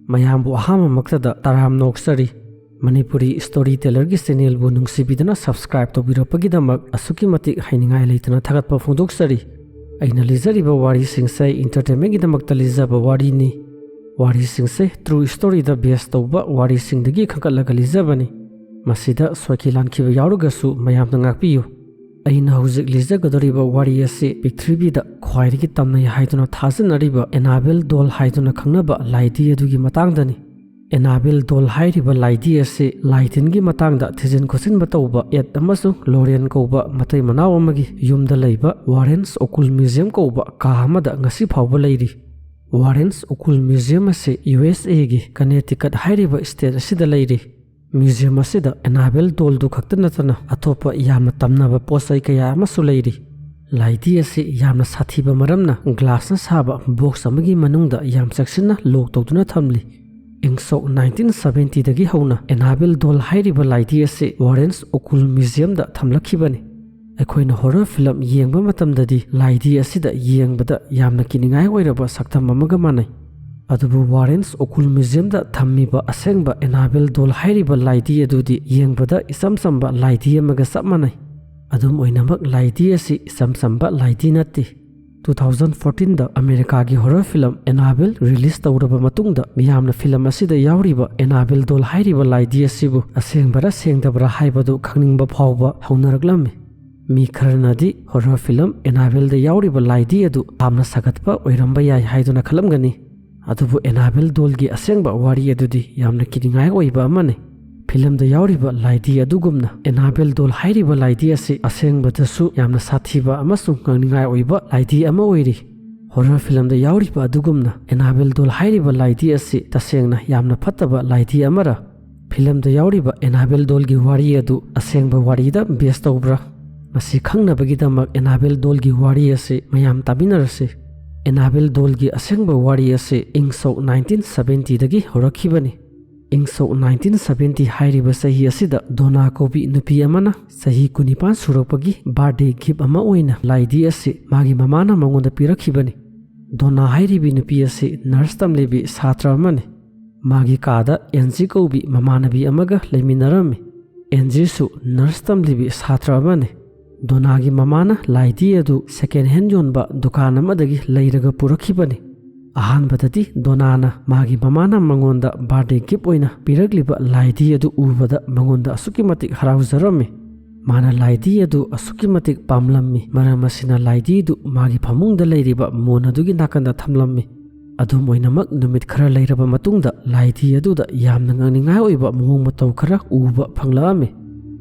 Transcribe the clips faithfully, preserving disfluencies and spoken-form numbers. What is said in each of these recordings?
ꯃꯌꯥꯝꯕꯨ ꯑꯍꯥꯟꯕꯃꯛꯇꯗ ꯇꯔꯥꯝꯅ ꯑꯣꯛꯆꯔꯤ꯫ Manipuri story ꯇꯦꯂꯔꯒꯤ ꯆꯦꯅꯦꯜꯕꯨ ꯅꯨꯡꯁꯤꯕꯤꯗꯨꯅ subscribe ꯇꯧꯕꯤꯔꯛꯄꯒꯤꯗꯃꯛ ꯑꯁꯨꯛꯀꯤ ꯃꯇꯤꯛ ꯍꯥꯏꯅꯤꯡꯉꯥꯏ ꯂꯩꯇꯅ ꯊꯥꯒꯠꯄ ꯐꯣꯡꯗꯣꯛꯆꯔꯤ꯫ ꯑꯩꯅ ꯂꯤꯖꯔꯤꯕ ꯋꯥꯔꯤꯁꯤꯡꯁꯦ ꯏꯟꯇꯔꯇꯦꯟꯃꯦꯟꯒꯤꯗꯃꯛꯇ ꯂꯤꯖꯕ ꯋꯥꯔꯤꯅꯤ꯫ ꯋꯥꯔꯤꯁꯤꯡꯁꯦ ꯇ꯭ꯔꯨ ꯁ꯭ꯇꯣꯔꯤꯗ ꯕꯦꯁ ꯇꯧꯕ ꯋꯥꯔꯤꯁꯤꯡꯗꯒꯤ ꯈꯟꯒꯠꯂꯒ ꯂꯤꯖꯕꯅꯤ꯫ ꯃꯁꯤꯗ ꯁꯣꯏꯈꯤ ꯂꯥꯟꯈꯤꯕ ꯌꯥꯎꯔꯒꯁꯨ ꯃꯌꯥꯝꯅ ꯉꯥꯛꯄꯤꯌꯨ꯫ ꯑꯩꯅ ꯍꯧꯖꯤꯛ ꯂꯤꯖꯒꯗꯧꯔꯤꯕ ꯋꯥꯔꯤ ꯑꯁꯤ ꯄ꯭ꯔꯤꯊꯤꯕꯤꯗ ꯈ꯭ꯋꯥꯏꯗꯒꯤ ꯇꯝꯅꯩ ꯍꯥꯏꯗꯨꯅ ꯊꯥꯖꯅꯔꯤꯕ ꯑꯦꯅꯥꯕꯦꯜ ꯗꯣꯜ ꯍꯥꯏꯗꯨꯅ ꯈꯪꯅꯕ ꯂꯥꯏꯙꯤ ꯑꯗꯨꯒꯤ ꯃꯇꯥꯡꯗꯅꯤ꯫ ꯑꯦꯅꯥꯕꯦꯜ ꯗꯣꯜ ꯍꯥꯏꯔꯤꯕ ꯂꯥꯏꯙꯤ ꯑꯁꯤ ꯂꯥꯏ ꯇꯤꯟꯒꯤ ꯃꯇꯥꯡꯗ ꯊꯤꯖꯤꯟ ꯈꯣꯠꯆꯤꯟꯕ ꯇꯧꯕ ꯑꯦꯗ ꯑꯃꯁꯨꯡ ꯂꯣꯔꯦꯟ ꯀꯧꯕ ꯃꯇꯩ ꯃꯅꯥꯎ ꯑꯃꯒꯤ ꯌꯨꯝꯗ ꯂꯩꯕ ꯋꯥꯔꯦꯟꯁ ꯑꯣꯀꯨꯜ ꯃ꯭ꯌꯨꯖꯤꯌꯝ ꯀꯧꯕ ꯀꯥ ꯑꯃꯗ ꯉꯁꯤ ꯐꯥꯎꯕ ꯂꯩꯔꯤ꯫ ꯋꯥꯔꯦꯟꯁ ꯑꯣꯀꯨꯜ ꯃ꯭ꯌꯨꯖꯤꯌꯝ ꯑꯁꯤ ꯌꯨ ꯑꯦꯁ ꯑꯦꯒꯤ ꯀꯅꯦꯇꯤꯀꯠ ꯍꯥꯏꯔꯤꯕ ꯁ꯭ꯇꯦꯠ ꯑꯁꯤꯗ ꯂꯩꯔꯤ꯫ ꯃ꯭ꯌꯨꯖꯤꯌꯝ ꯑꯁꯤꯗ ꯑꯦꯅꯥꯕꯦꯜ ꯗꯣꯜꯗꯨ ꯈꯛꯇ ꯅꯠꯇꯅ ꯑꯇꯣꯞꯄ ꯌꯥꯝꯅ ꯇꯝꯅꯕ ꯄꯣꯠ ꯆꯩ ꯀꯌꯥ ꯑꯃꯁꯨ ꯂꯩꯔꯤ꯫ ꯂꯥꯏꯙꯤ ꯑꯁꯤ ꯌꯥꯝꯅ ꯁꯥꯊꯤꯕ ꯃꯔꯝꯅ ꯒ꯭ꯂꯥꯁꯅ ꯁꯥꯕ ꯕꯣꯛꯁ ꯑꯃꯒꯤ ꯃꯅꯨꯡꯗ ꯌꯥꯝ ꯆꯦꯛꯁꯤꯟꯅ ꯂꯣꯛ ꯇꯧꯗꯨꯅ ꯊꯝꯂꯤ꯫ ꯏꯪ ꯁꯣꯛ ꯅꯥꯏꯟꯇꯤꯟ ꯁꯕꯦꯟꯇꯤꯗꯒꯤ ꯍꯧꯅ ꯑꯦꯅꯥꯕꯦꯜ ꯗꯣꯜ ꯍꯥꯏꯔꯤꯕ ꯂꯥꯏꯙꯤ ꯑꯁꯤ ꯋꯥꯔꯦꯟꯁ ꯑꯣꯀꯨꯜ ꯃ꯭ꯌꯨꯖꯤꯌꯝꯗ ꯊꯝꯂꯛꯈꯤꯕꯅꯤ꯫ ꯑꯩꯈꯣꯏꯅ ꯍꯣꯔꯔ ꯐꯤꯂꯝ ꯌꯦꯡꯕ ꯃꯇꯝꯗꯗꯤ ꯂꯥꯏꯙꯤ ꯑꯁꯤꯗ ꯌꯦꯡꯕꯗ ꯌꯥꯝꯅ ꯀꯤꯅꯤꯡꯉꯥꯏ ꯑꯣꯏꯔꯕ ꯁꯛꯇꯝ ꯑꯃꯒ ꯃꯥꯟꯅꯩ꯫ ꯑꯗꯨꯕꯨ ꯋꯥꯔꯦꯟꯁ ꯑꯣꯀꯨꯜ ꯃ꯭ꯌꯨꯖꯤꯌꯝꯗ ꯊꯝꯃꯤꯕ ꯑꯁꯦꯡꯕ ꯑꯦꯅꯥꯕꯦꯜ ꯗꯣꯜ ꯍꯥꯏꯔꯤꯕ ꯂꯥꯏꯙꯤ ꯑꯗꯨꯗꯤ ꯌꯦꯡꯕꯗ ꯏꯆꯝ ꯆꯝꯕ ꯂꯥꯏꯙꯤ ꯑꯃꯒ ꯆꯞ ꯃꯥꯟꯅꯩ꯫ ꯑꯗꯨꯝ ꯑꯣꯏꯅꯃꯛ ꯂꯥꯏꯙꯤ ꯑꯁꯤ ꯏꯆꯝ ꯆꯝꯕ ꯂꯥꯏꯙꯤ ꯅꯠꯇꯦ꯫ ꯇꯨ ꯊꯥꯎꯖꯟ ꯐꯣꯔꯇꯤꯟꯗ ꯑꯃꯦꯔꯤꯀꯥꯒꯤ ꯍꯣꯔꯔ ꯐꯤꯂꯝ ꯑꯦꯅꯥꯕꯦꯜ ꯔꯤꯂꯤꯁ ꯇꯧꯔꯕ ꯃꯇꯨꯡꯗ ꯃꯤꯌꯥꯝꯅ ꯐꯤꯂꯝ ꯑꯁꯤꯗ ꯌꯥꯎꯔꯤꯕ ꯑꯦꯅꯥꯕꯦꯜ ꯗꯣꯜ ꯍꯥꯏꯔꯤꯕ ꯂꯥꯏꯙꯤ ꯑꯁꯤꯕꯨ ꯑꯁꯦꯡꯕꯔꯥ ꯁꯦꯡꯗꯕ꯭ꯔꯥ ꯍꯥꯏꯕꯗꯨ ꯈꯪꯅꯤꯡꯕ ꯐꯥꯎꯕ ꯍꯧꯅꯔꯛꯂꯝꯃꯤ꯫ ꯃꯤ ꯈꯔꯅꯗꯤ ꯍꯣꯔꯔ ꯐꯤꯂꯝ ꯑꯦꯅꯥꯕꯦꯜꯗ ꯌꯥꯎꯔꯤꯕ ꯂꯥꯏꯙꯤ ꯑꯗꯨ ꯌꯥꯝꯅ ꯁꯥꯒꯠꯄ ꯑꯣꯏꯔꯝꯕ ꯌꯥꯏ ꯍꯥꯏꯗꯨꯅ ꯈꯜꯂꯝꯒꯅꯤ꯫ ꯑꯗꯨꯕꯨ ꯑꯦꯅꯥꯕꯦꯜ ꯗꯣꯜꯒꯤ ꯑꯁꯦꯡꯕ ꯋꯥꯔꯤ ꯑꯗꯨꯗꯤ ꯌꯥꯝꯅ ꯀꯤꯅꯤꯡꯉꯥꯏ ꯑꯣꯏꯕ ꯑꯃꯅꯤ꯫ ꯐꯤꯂꯝꯗ ꯌꯥꯎꯔꯤꯕ ꯂꯥꯏꯙꯤ ꯑꯗꯨꯒꯨꯝꯅ ꯑꯦꯅꯥꯕꯦꯜ ꯗꯣꯜ ꯍꯥꯏꯔꯤꯕ ꯂꯥꯏꯙꯤ ꯑꯁꯤ ꯑꯁꯦꯡꯕꯗꯁꯨ ꯌꯥꯝꯅ ꯁꯥꯊꯤꯕ ꯑꯃꯁꯨꯡ ꯉꯛꯅꯤꯡꯉꯥꯏ ꯑꯣꯏꯕ ꯂꯥꯏꯙꯤ ꯑꯃ ꯑꯣꯏꯔꯤ꯫ ꯍꯣꯔꯔ ꯐꯤꯂꯝꯗ ꯌꯥꯎꯔꯤꯕ ꯑꯗꯨꯒꯨꯝꯅ ꯑꯦꯅꯥꯕꯦꯜ ꯗꯣꯜ ꯍꯥꯏꯔꯤꯕ ꯂꯥꯏꯙꯤ ꯑꯁꯤ ꯇꯁꯦꯡꯅ ꯌꯥꯝꯅ ꯐꯠꯇꯕ ꯂꯥꯏꯙꯤ ꯑꯃꯔ? ꯐꯤꯂꯝꯗ ꯌꯥꯎꯔꯤꯕ ꯑꯦꯅꯥꯕꯦꯜ ꯗꯣꯜꯒꯤ ꯋꯥꯔꯤ ꯑꯗꯨ ꯑꯁꯦꯡꯕ ꯋꯥꯔꯤꯗ ꯕꯦꯁ ꯇꯧꯕ꯭ꯔꯥ? ꯃꯁꯤ ꯈꯪꯅꯕꯒꯤꯗꯃꯛ ꯑꯦꯅꯥꯕꯦꯜ ꯗꯣꯜꯒꯤ ꯋꯥꯔꯤ ꯑꯁꯤ ꯃꯌꯥꯝ ꯇꯥꯃꯤꯟꯅꯔꯁꯤ꯫ ꯑꯦꯅꯥꯕꯦꯜ ꯗꯣꯜꯒꯤ ꯑꯁꯦꯡꯕ ꯋꯥꯔꯤ ꯑꯁꯤ ꯏꯪ ꯁꯣꯛ ꯅꯥꯏꯟꯇꯤꯟ ꯁꯕꯦꯟꯇꯤꯗꯒꯤ ꯍꯧꯔꯛꯈꯤꯕꯅꯤ꯫ ꯏꯪ ꯁꯣꯛ ꯅꯥꯏꯟꯇꯤꯟ ꯁꯕꯦꯟꯇꯤ ꯍꯥꯏꯔꯤꯕ ꯆꯍꯤ ꯑꯁꯤꯗ ꯗꯣꯅꯥ ꯀꯧꯕꯤ ꯅꯨꯄꯤ ꯑꯃꯅ ꯆꯍꯤ ꯀꯨꯟꯅꯤꯄꯥꯟ ꯁꯨꯔꯛꯄꯒꯤ ꯕꯥꯔꯗꯦ ꯒꯤꯐ ꯑꯃ ꯑꯣꯏꯅ ꯂꯥꯏꯙꯤ ꯑꯁꯤ ꯃꯥꯒꯤ ꯃꯃꯥꯅ ꯃꯉꯣꯟꯗ ꯄꯤꯔꯛꯈꯤꯕꯅꯤ꯫ ꯗꯣꯅꯥ ꯍꯥꯏꯔꯤꯕꯤ ꯅꯨꯄꯤ ꯑꯁꯤ ꯅꯔꯁ ꯇꯝꯂꯤꯕꯤ ꯁꯥꯇ꯭ꯔ ꯑꯃꯅꯤ꯫ ꯃꯥꯒꯤ ꯀꯥꯗ ꯑꯦꯟꯖꯤ ꯀꯧꯕꯤ ꯃꯃꯥꯟꯅꯕꯤ ꯑꯃꯒ ꯂꯩꯃꯤꯟꯅꯔꯝꯃꯤ꯫ ꯑꯦꯟꯖꯤꯁꯨ ꯅꯔꯁ ꯇꯝꯂꯤꯕꯤ ꯁꯥꯇ꯭ꯔ ꯑꯃꯅꯤ꯫ ꯗꯣꯅꯥꯒꯤ ꯃꯃꯥꯅ ꯂꯥꯏꯙꯤ ꯑꯗꯨ ꯁꯦꯀꯦꯟ ꯍꯦꯟ ꯌꯣꯟꯕ ꯗꯨꯀꯥꯟ ꯑꯃꯗꯒꯤ ꯂꯩꯔꯒ ꯄꯨꯔꯛꯈꯤꯕꯅꯤ꯫ ꯑꯍꯥꯟꯕꯗꯗꯤ ꯗꯣꯅꯥꯅ ꯃꯥꯒꯤ ꯃꯃꯥꯅ ꯃꯉꯣꯟꯗ ꯕꯥꯔꯗꯦ ꯒꯤꯐ ꯑꯣꯏꯅ ꯄꯤꯔꯛꯂꯤꯕ ꯂꯥꯏꯙꯤ ꯑꯗꯨ ꯎꯕꯗ ꯃꯉꯣꯟꯗ ꯑꯁꯨꯛꯀꯤ ꯃꯇꯤꯛ ꯍꯔꯥꯎꯖꯔꯝꯃꯤ꯫ ꯃꯥꯅ ꯂꯥꯏꯙꯤ ꯑꯗꯨ ꯑꯁꯨꯛꯀꯤ ꯃꯇꯤꯛ ꯄꯥꯝꯂꯝꯃꯤ, ꯃꯔꯝ ꯑꯁꯤꯅ ꯂꯥꯏꯙꯤꯗꯨ ꯃꯥꯒꯤ ꯐꯃꯨꯡꯗ ꯂꯩꯔꯤꯕ ꯃꯣꯟ ꯑꯗꯨꯒꯤ ꯅꯥꯀꯟꯗ ꯊꯝꯂꯝꯃꯤ꯫ ꯑꯗꯨꯝ ꯑꯣꯏꯅꯃꯛ, ꯅꯨꯃꯤꯠ ꯈꯔ ꯂꯩꯔꯕ ꯃꯇꯨꯡꯗ ꯂꯥꯏꯙꯤ ꯑꯗꯨꯗ ꯌꯥꯝꯅ ꯉꯛꯅꯤꯡꯉꯥꯏ ꯑꯣꯏꯕ ꯃꯑꯣꯡ ꯃꯇꯧ ꯈꯔ ꯎꯕ ꯐꯪꯂꯛꯑꯝꯃꯤ꯫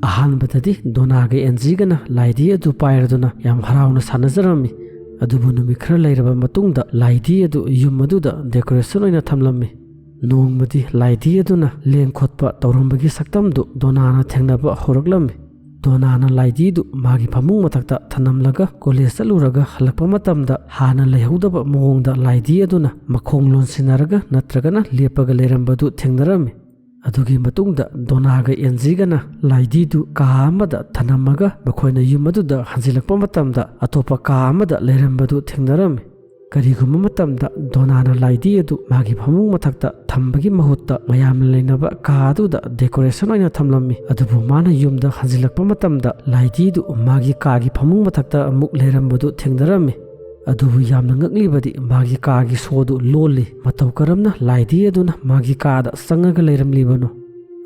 ꯑꯍꯥꯟꯕꯗꯗꯤ ꯗꯣꯅꯥꯒ ꯑꯦꯟꯖꯤꯒꯅ ꯂꯥꯏꯙꯤ ꯑꯗꯨ ꯄꯥꯏꯔꯗꯨꯅ ꯌꯥꯝ ꯍꯔꯥꯎꯅ ꯁꯥꯟꯅꯖꯔꯝꯃꯤ꯫ ꯑꯗꯨꯕꯨ ꯅꯨꯃꯤꯠ ꯈꯔ ꯂꯩꯔꯕ ꯃꯇꯨꯡꯗ ꯂꯥꯏꯙꯤ ꯑꯗꯨ ꯌꯨꯝ ꯑꯗꯨꯗ ꯗꯦꯀꯣꯔꯦꯁꯟ ꯑꯣꯏꯅ ꯊꯝꯂꯝꯃꯤ꯫ ꯅꯣꯡꯃꯗꯤ ꯂꯥꯏꯙꯤ ꯑꯗꯨꯅ ꯂꯦꯡ ꯈꯣꯠꯄ ꯇꯧꯔꯝꯕꯒꯤ ꯁꯛꯇꯝꯗꯨ ꯗꯣꯅꯥꯅ ꯊꯦꯡꯅꯕ ꯍꯧꯔꯛꯂꯝꯃꯤ꯫ ꯗꯣꯅꯥꯅ ꯂꯥꯏꯙꯤꯗꯨ ꯃꯥꯒꯤ ꯐꯃꯨꯡ ꯃꯊꯛꯇ ꯊꯅꯝꯂꯒ ꯀꯣꯂꯦꯖ ꯆꯠꯂꯨꯔꯒ ꯍꯜꯂꯛꯄ ꯃꯇꯝꯗ ꯍꯥꯟꯅ ꯂꯩꯍꯧꯗꯕ ꯃꯑꯣꯡꯗ ꯂꯥꯏꯙꯤ ꯑꯗꯨꯅ ꯃꯈꯣꯡ ꯂꯣꯟꯁꯤꯟꯅꯔꯒ ꯅꯠꯇ꯭ꯔꯒꯅ ꯂꯦꯞꯄꯒ ꯂꯩꯔꯝꯕꯗꯨ ꯊꯦꯡꯅꯔꯝꯃꯤ꯫ ꯑꯗꯨꯒꯤ ꯃꯇꯨꯡꯗ ꯗꯣꯅꯥꯒ ꯑꯦꯟꯖꯤꯒꯅ ꯂꯥꯏꯙꯤꯗꯨ ꯀꯥ ꯑꯃꯗ ꯊꯅꯝꯃꯒ ꯃꯈꯣꯏꯅ ꯌꯨꯝ ꯑꯗꯨꯗ ꯍꯟꯖꯤꯜꯂꯛꯄ ꯃꯇꯝꯗ ꯑꯇꯣꯞꯄ ꯀꯥ ꯑꯃꯗ ꯂꯩꯔꯝꯕꯗꯨ ꯊꯦꯡꯅꯔꯝꯃꯤ꯫ ꯀꯔꯤꯒꯨꯝꯕ ꯃꯇꯝꯗ ꯗꯣꯅꯥꯅ ꯂꯥꯏꯙꯤ ꯑꯗꯨ ꯃꯥꯒꯤ ꯐꯃꯨꯡ ꯃꯊꯛꯇ ꯊꯝꯕꯒꯤ ꯃꯍꯨꯠꯇ ꯃꯌꯥꯝꯅ ꯂꯩꯅꯕ ꯀꯥ ꯑꯗꯨꯗ ꯗꯦꯀꯣꯔꯦꯁꯟ ꯑꯣꯏꯅ ꯊꯝꯂꯝꯃꯤ꯫ ꯑꯗꯨꯕꯨ ꯃꯥꯅ ꯌꯨꯝꯗ ꯍꯟꯖꯤꯜꯂꯛꯄ ꯃꯇꯝꯗ ꯂꯥꯏꯙꯤꯗꯨ ꯃꯥꯒꯤ ꯀꯥꯒꯤ ꯐꯃꯨꯡ ꯃꯊꯛꯇ ꯑꯃꯨꯛ ꯂꯩꯔꯝꯕꯗꯨ ꯊꯦꯡꯅꯔꯝꯃꯤ꯫ ꯑꯗꯨꯕꯨ ꯌꯥꯝꯅ ꯉꯛꯂꯤꯕꯗꯤ ꯃꯥꯒꯤ ꯀꯥꯒꯤ ꯁꯣꯗꯨ ꯂꯣꯜꯂꯤ꯫ ꯃꯇꯧ ꯀꯔꯝꯅ ꯂꯥꯏꯙꯤ ꯑꯗꯨꯅ ꯃꯥꯒꯤ ꯀꯥꯗ ꯆꯪꯉꯒ ꯂꯩꯔꯝꯂꯤꯕꯅꯣ?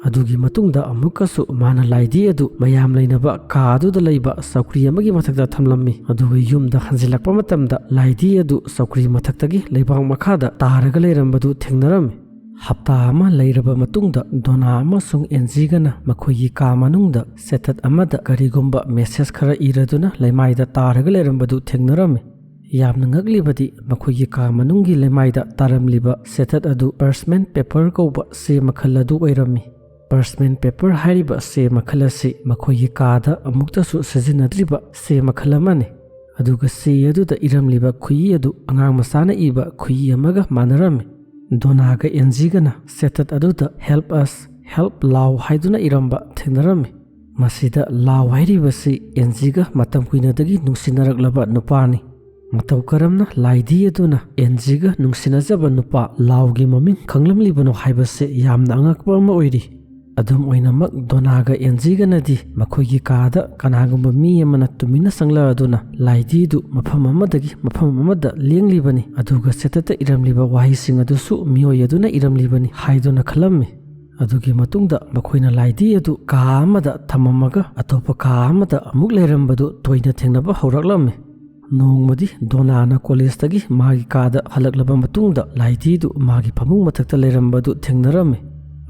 ꯑꯗꯨꯒꯤ ꯃꯇꯨꯡꯗ ꯑꯃꯨꯛꯀꯁꯨ ꯃꯥꯅ ꯂꯥꯏꯙꯤ ꯑꯗꯨ ꯃꯌꯥꯝ ꯂꯩꯅꯕ ꯀꯥ ꯑꯗꯨꯗ ꯂꯩꯕ ꯆꯧꯀ꯭ꯔꯤ ꯑꯃꯒꯤ ꯃꯊꯛꯇ ꯊꯝꯂꯝꯃꯤ꯫ ꯑꯗꯨꯒ ꯌꯨꯝꯗ ꯍꯟꯖꯤꯜꯂꯛꯄ ꯃꯇꯝꯗ ꯂꯥꯏꯙꯤ ꯑꯗꯨ ꯆꯧꯀ꯭ꯔꯤ ꯃꯊꯛꯇꯒꯤ ꯂꯩꯕꯥꯛ ꯃꯈꯥꯗ ꯇꯥꯔꯒ ꯂꯩꯔꯝꯕꯗꯨ ꯊꯦꯡꯅꯔꯝꯃꯤ꯫ ꯍꯞꯇꯥ ꯑꯃ ꯂꯩꯔꯕ ꯃꯇꯨꯡꯗ ꯗꯣꯅꯥ ꯑꯃꯁꯨꯡ ꯑꯦꯟꯖꯤꯒꯅ ꯃꯈꯣꯏꯒꯤ ꯀꯥ ꯃꯅꯨꯡꯗ ꯆꯦꯇꯠ ꯑꯃꯗ ꯀꯔꯤꯒꯨꯝꯕ ꯃꯦꯁꯦꯖ ꯈꯔ ꯏꯔꯗꯨꯅ ꯂꯩꯃꯥꯏꯗ ꯇꯥꯔꯒ ꯂꯩꯔꯝꯕꯗꯨ ꯊꯦꯡꯅꯔꯝꯃꯤ꯫ ꯌꯥꯝꯅ ꯉꯛꯂꯤꯕꯗꯤ ꯃꯈꯣꯏꯒꯤ ꯀꯥ ꯃꯅꯨꯡꯒꯤ ꯂꯩꯃꯥꯏꯗ ꯇꯥꯔꯝꯂꯤꯕ ꯆꯦꯇꯠ ꯑꯗꯨ ꯄꯥꯔꯆꯃꯦꯟ ꯄꯦꯄꯔ ꯀꯧꯕ ꯆꯦ ꯃꯈꯜ ꯑꯗꯨ ꯑꯣꯏꯔꯝꯃꯤ꯫ ꯄꯥꯔꯆꯃꯦꯟ ꯄꯦꯄꯔ ꯍꯥꯏꯔꯤꯕ ꯆꯦ ꯃꯈꯜ ꯑꯁꯤ ꯃꯈꯣꯏꯒꯤ ꯀꯥꯗ ꯑꯃꯨꯛꯇꯁꯨ ꯁꯤꯖꯤꯟꯅꯗ꯭ꯔꯤꯕ ꯆꯦ ꯃꯈꯜ ꯑꯃꯅꯤ꯫ ꯑꯗꯨꯒ ꯆꯦ ꯑꯗꯨꯗ ꯏꯔꯝꯂꯤꯕ ꯈꯨꯏ ꯑꯗꯨ ꯑꯉꯥꯡ ꯃꯆꯥꯅ ꯏꯕ ꯈꯨꯏ ꯑꯃꯒ ꯃꯥꯟꯅꯔꯝꯃꯤ꯫ ꯗꯣꯅꯥꯒ ꯑꯦꯟꯖꯤꯒꯅ ꯆꯦꯇꯠ ꯑꯗꯨꯗ "Help us, help" ꯂꯥꯎ ꯍꯥꯏꯗꯨꯅ ꯏꯔꯝꯕ ꯊꯦꯡꯅꯔꯝꯃꯤ꯫ ꯃꯁꯤꯗ ꯂꯥꯎ ꯍꯥꯏꯔꯤꯕꯁꯤ ꯑꯦꯟꯖꯤꯒ ꯃꯇꯝ ꯀꯨꯏꯅꯗꯒꯤ ꯅꯨꯡꯁꯤꯅꯔꯛꯂꯕ ꯅꯨꯄꯥꯅꯤ꯫ ꯃꯇꯧ ꯀꯔꯝꯅ ꯂꯥꯏꯙꯤ ꯑꯗꯨꯅ ꯑꯦꯟꯖꯤꯒ ꯅꯨꯡꯁꯤꯅꯖꯕ ꯅꯨꯄꯥ ꯂꯥꯎꯒꯤ ꯃꯃꯤꯡ ꯈꯪꯂꯝꯂꯤꯕꯅꯣ ꯍꯥꯏꯕꯁꯦ ꯌꯥꯝꯅ ꯑꯉꯛꯄ ꯑꯃ ꯑꯣꯏꯔꯤ꯫ ꯑꯗꯨꯝ ꯑꯣꯏꯅꯃꯛ, ꯗꯣꯅꯥꯒ ꯑꯦꯟꯖꯤꯒꯅꯗꯤ ꯃꯈꯣꯏꯒꯤ ꯀꯥꯗ ꯀꯅꯥꯒꯨꯝꯕ ꯃꯤ ꯑꯃꯅ ꯇꯨꯃꯤꯟꯅ ꯆꯪꯂꯛꯑꯗꯨꯅ ꯂꯥꯏꯙꯤꯗꯨ ꯃꯐꯝ ꯑꯃꯗꯒꯤ ꯃꯐꯝ ꯑꯃꯗ ꯂꯦꯡꯂꯤꯕꯅꯤ꯫ ꯑꯗꯨꯒ ꯆꯦꯇꯠꯇ ꯏꯔꯝꯂꯤꯕ ꯋꯥꯍꯩꯁꯤꯡ ꯑꯗꯨꯁꯨ ꯃꯤꯑꯣꯏ ꯑꯗꯨꯅ ꯏꯔꯝꯂꯤꯕꯅꯤ ꯍꯥꯏꯗꯨꯅ ꯈꯜꯂꯝꯃꯤ꯫ ꯑꯗꯨꯒꯤ ꯃꯇꯨꯡꯗ ꯃꯈꯣꯏꯅ ꯂꯥꯏꯙꯤ ꯑꯗꯨ ꯀꯥ ꯑꯃꯗ ꯊꯝꯃꯝꯃꯒ ꯑꯇꯣꯞꯄ ꯀꯥ ꯑꯃꯗ ꯑꯃꯨꯛ ꯂꯩꯔꯝꯕꯗꯨ ꯇꯣꯏꯅ ꯊꯦꯡꯅꯕ ꯍꯧꯔꯛꯂꯝꯃꯤ꯫ ꯅꯣꯡꯃꯗꯤ ꯗꯣꯅꯥꯅ ꯀꯣꯂꯦꯖꯇꯒꯤ ꯃꯥꯒꯤ ꯀꯥꯗ ꯍꯜꯂꯛꯂꯕ ꯃꯇꯨꯡꯗ ꯂꯥꯏꯙꯤꯗꯨ ꯃꯥꯒꯤ ꯐꯃꯨꯡ ꯃꯊꯛꯇ ꯂꯩꯔꯝꯕꯗꯨ ꯊꯦꯡꯅꯔꯝꯃꯤ꯫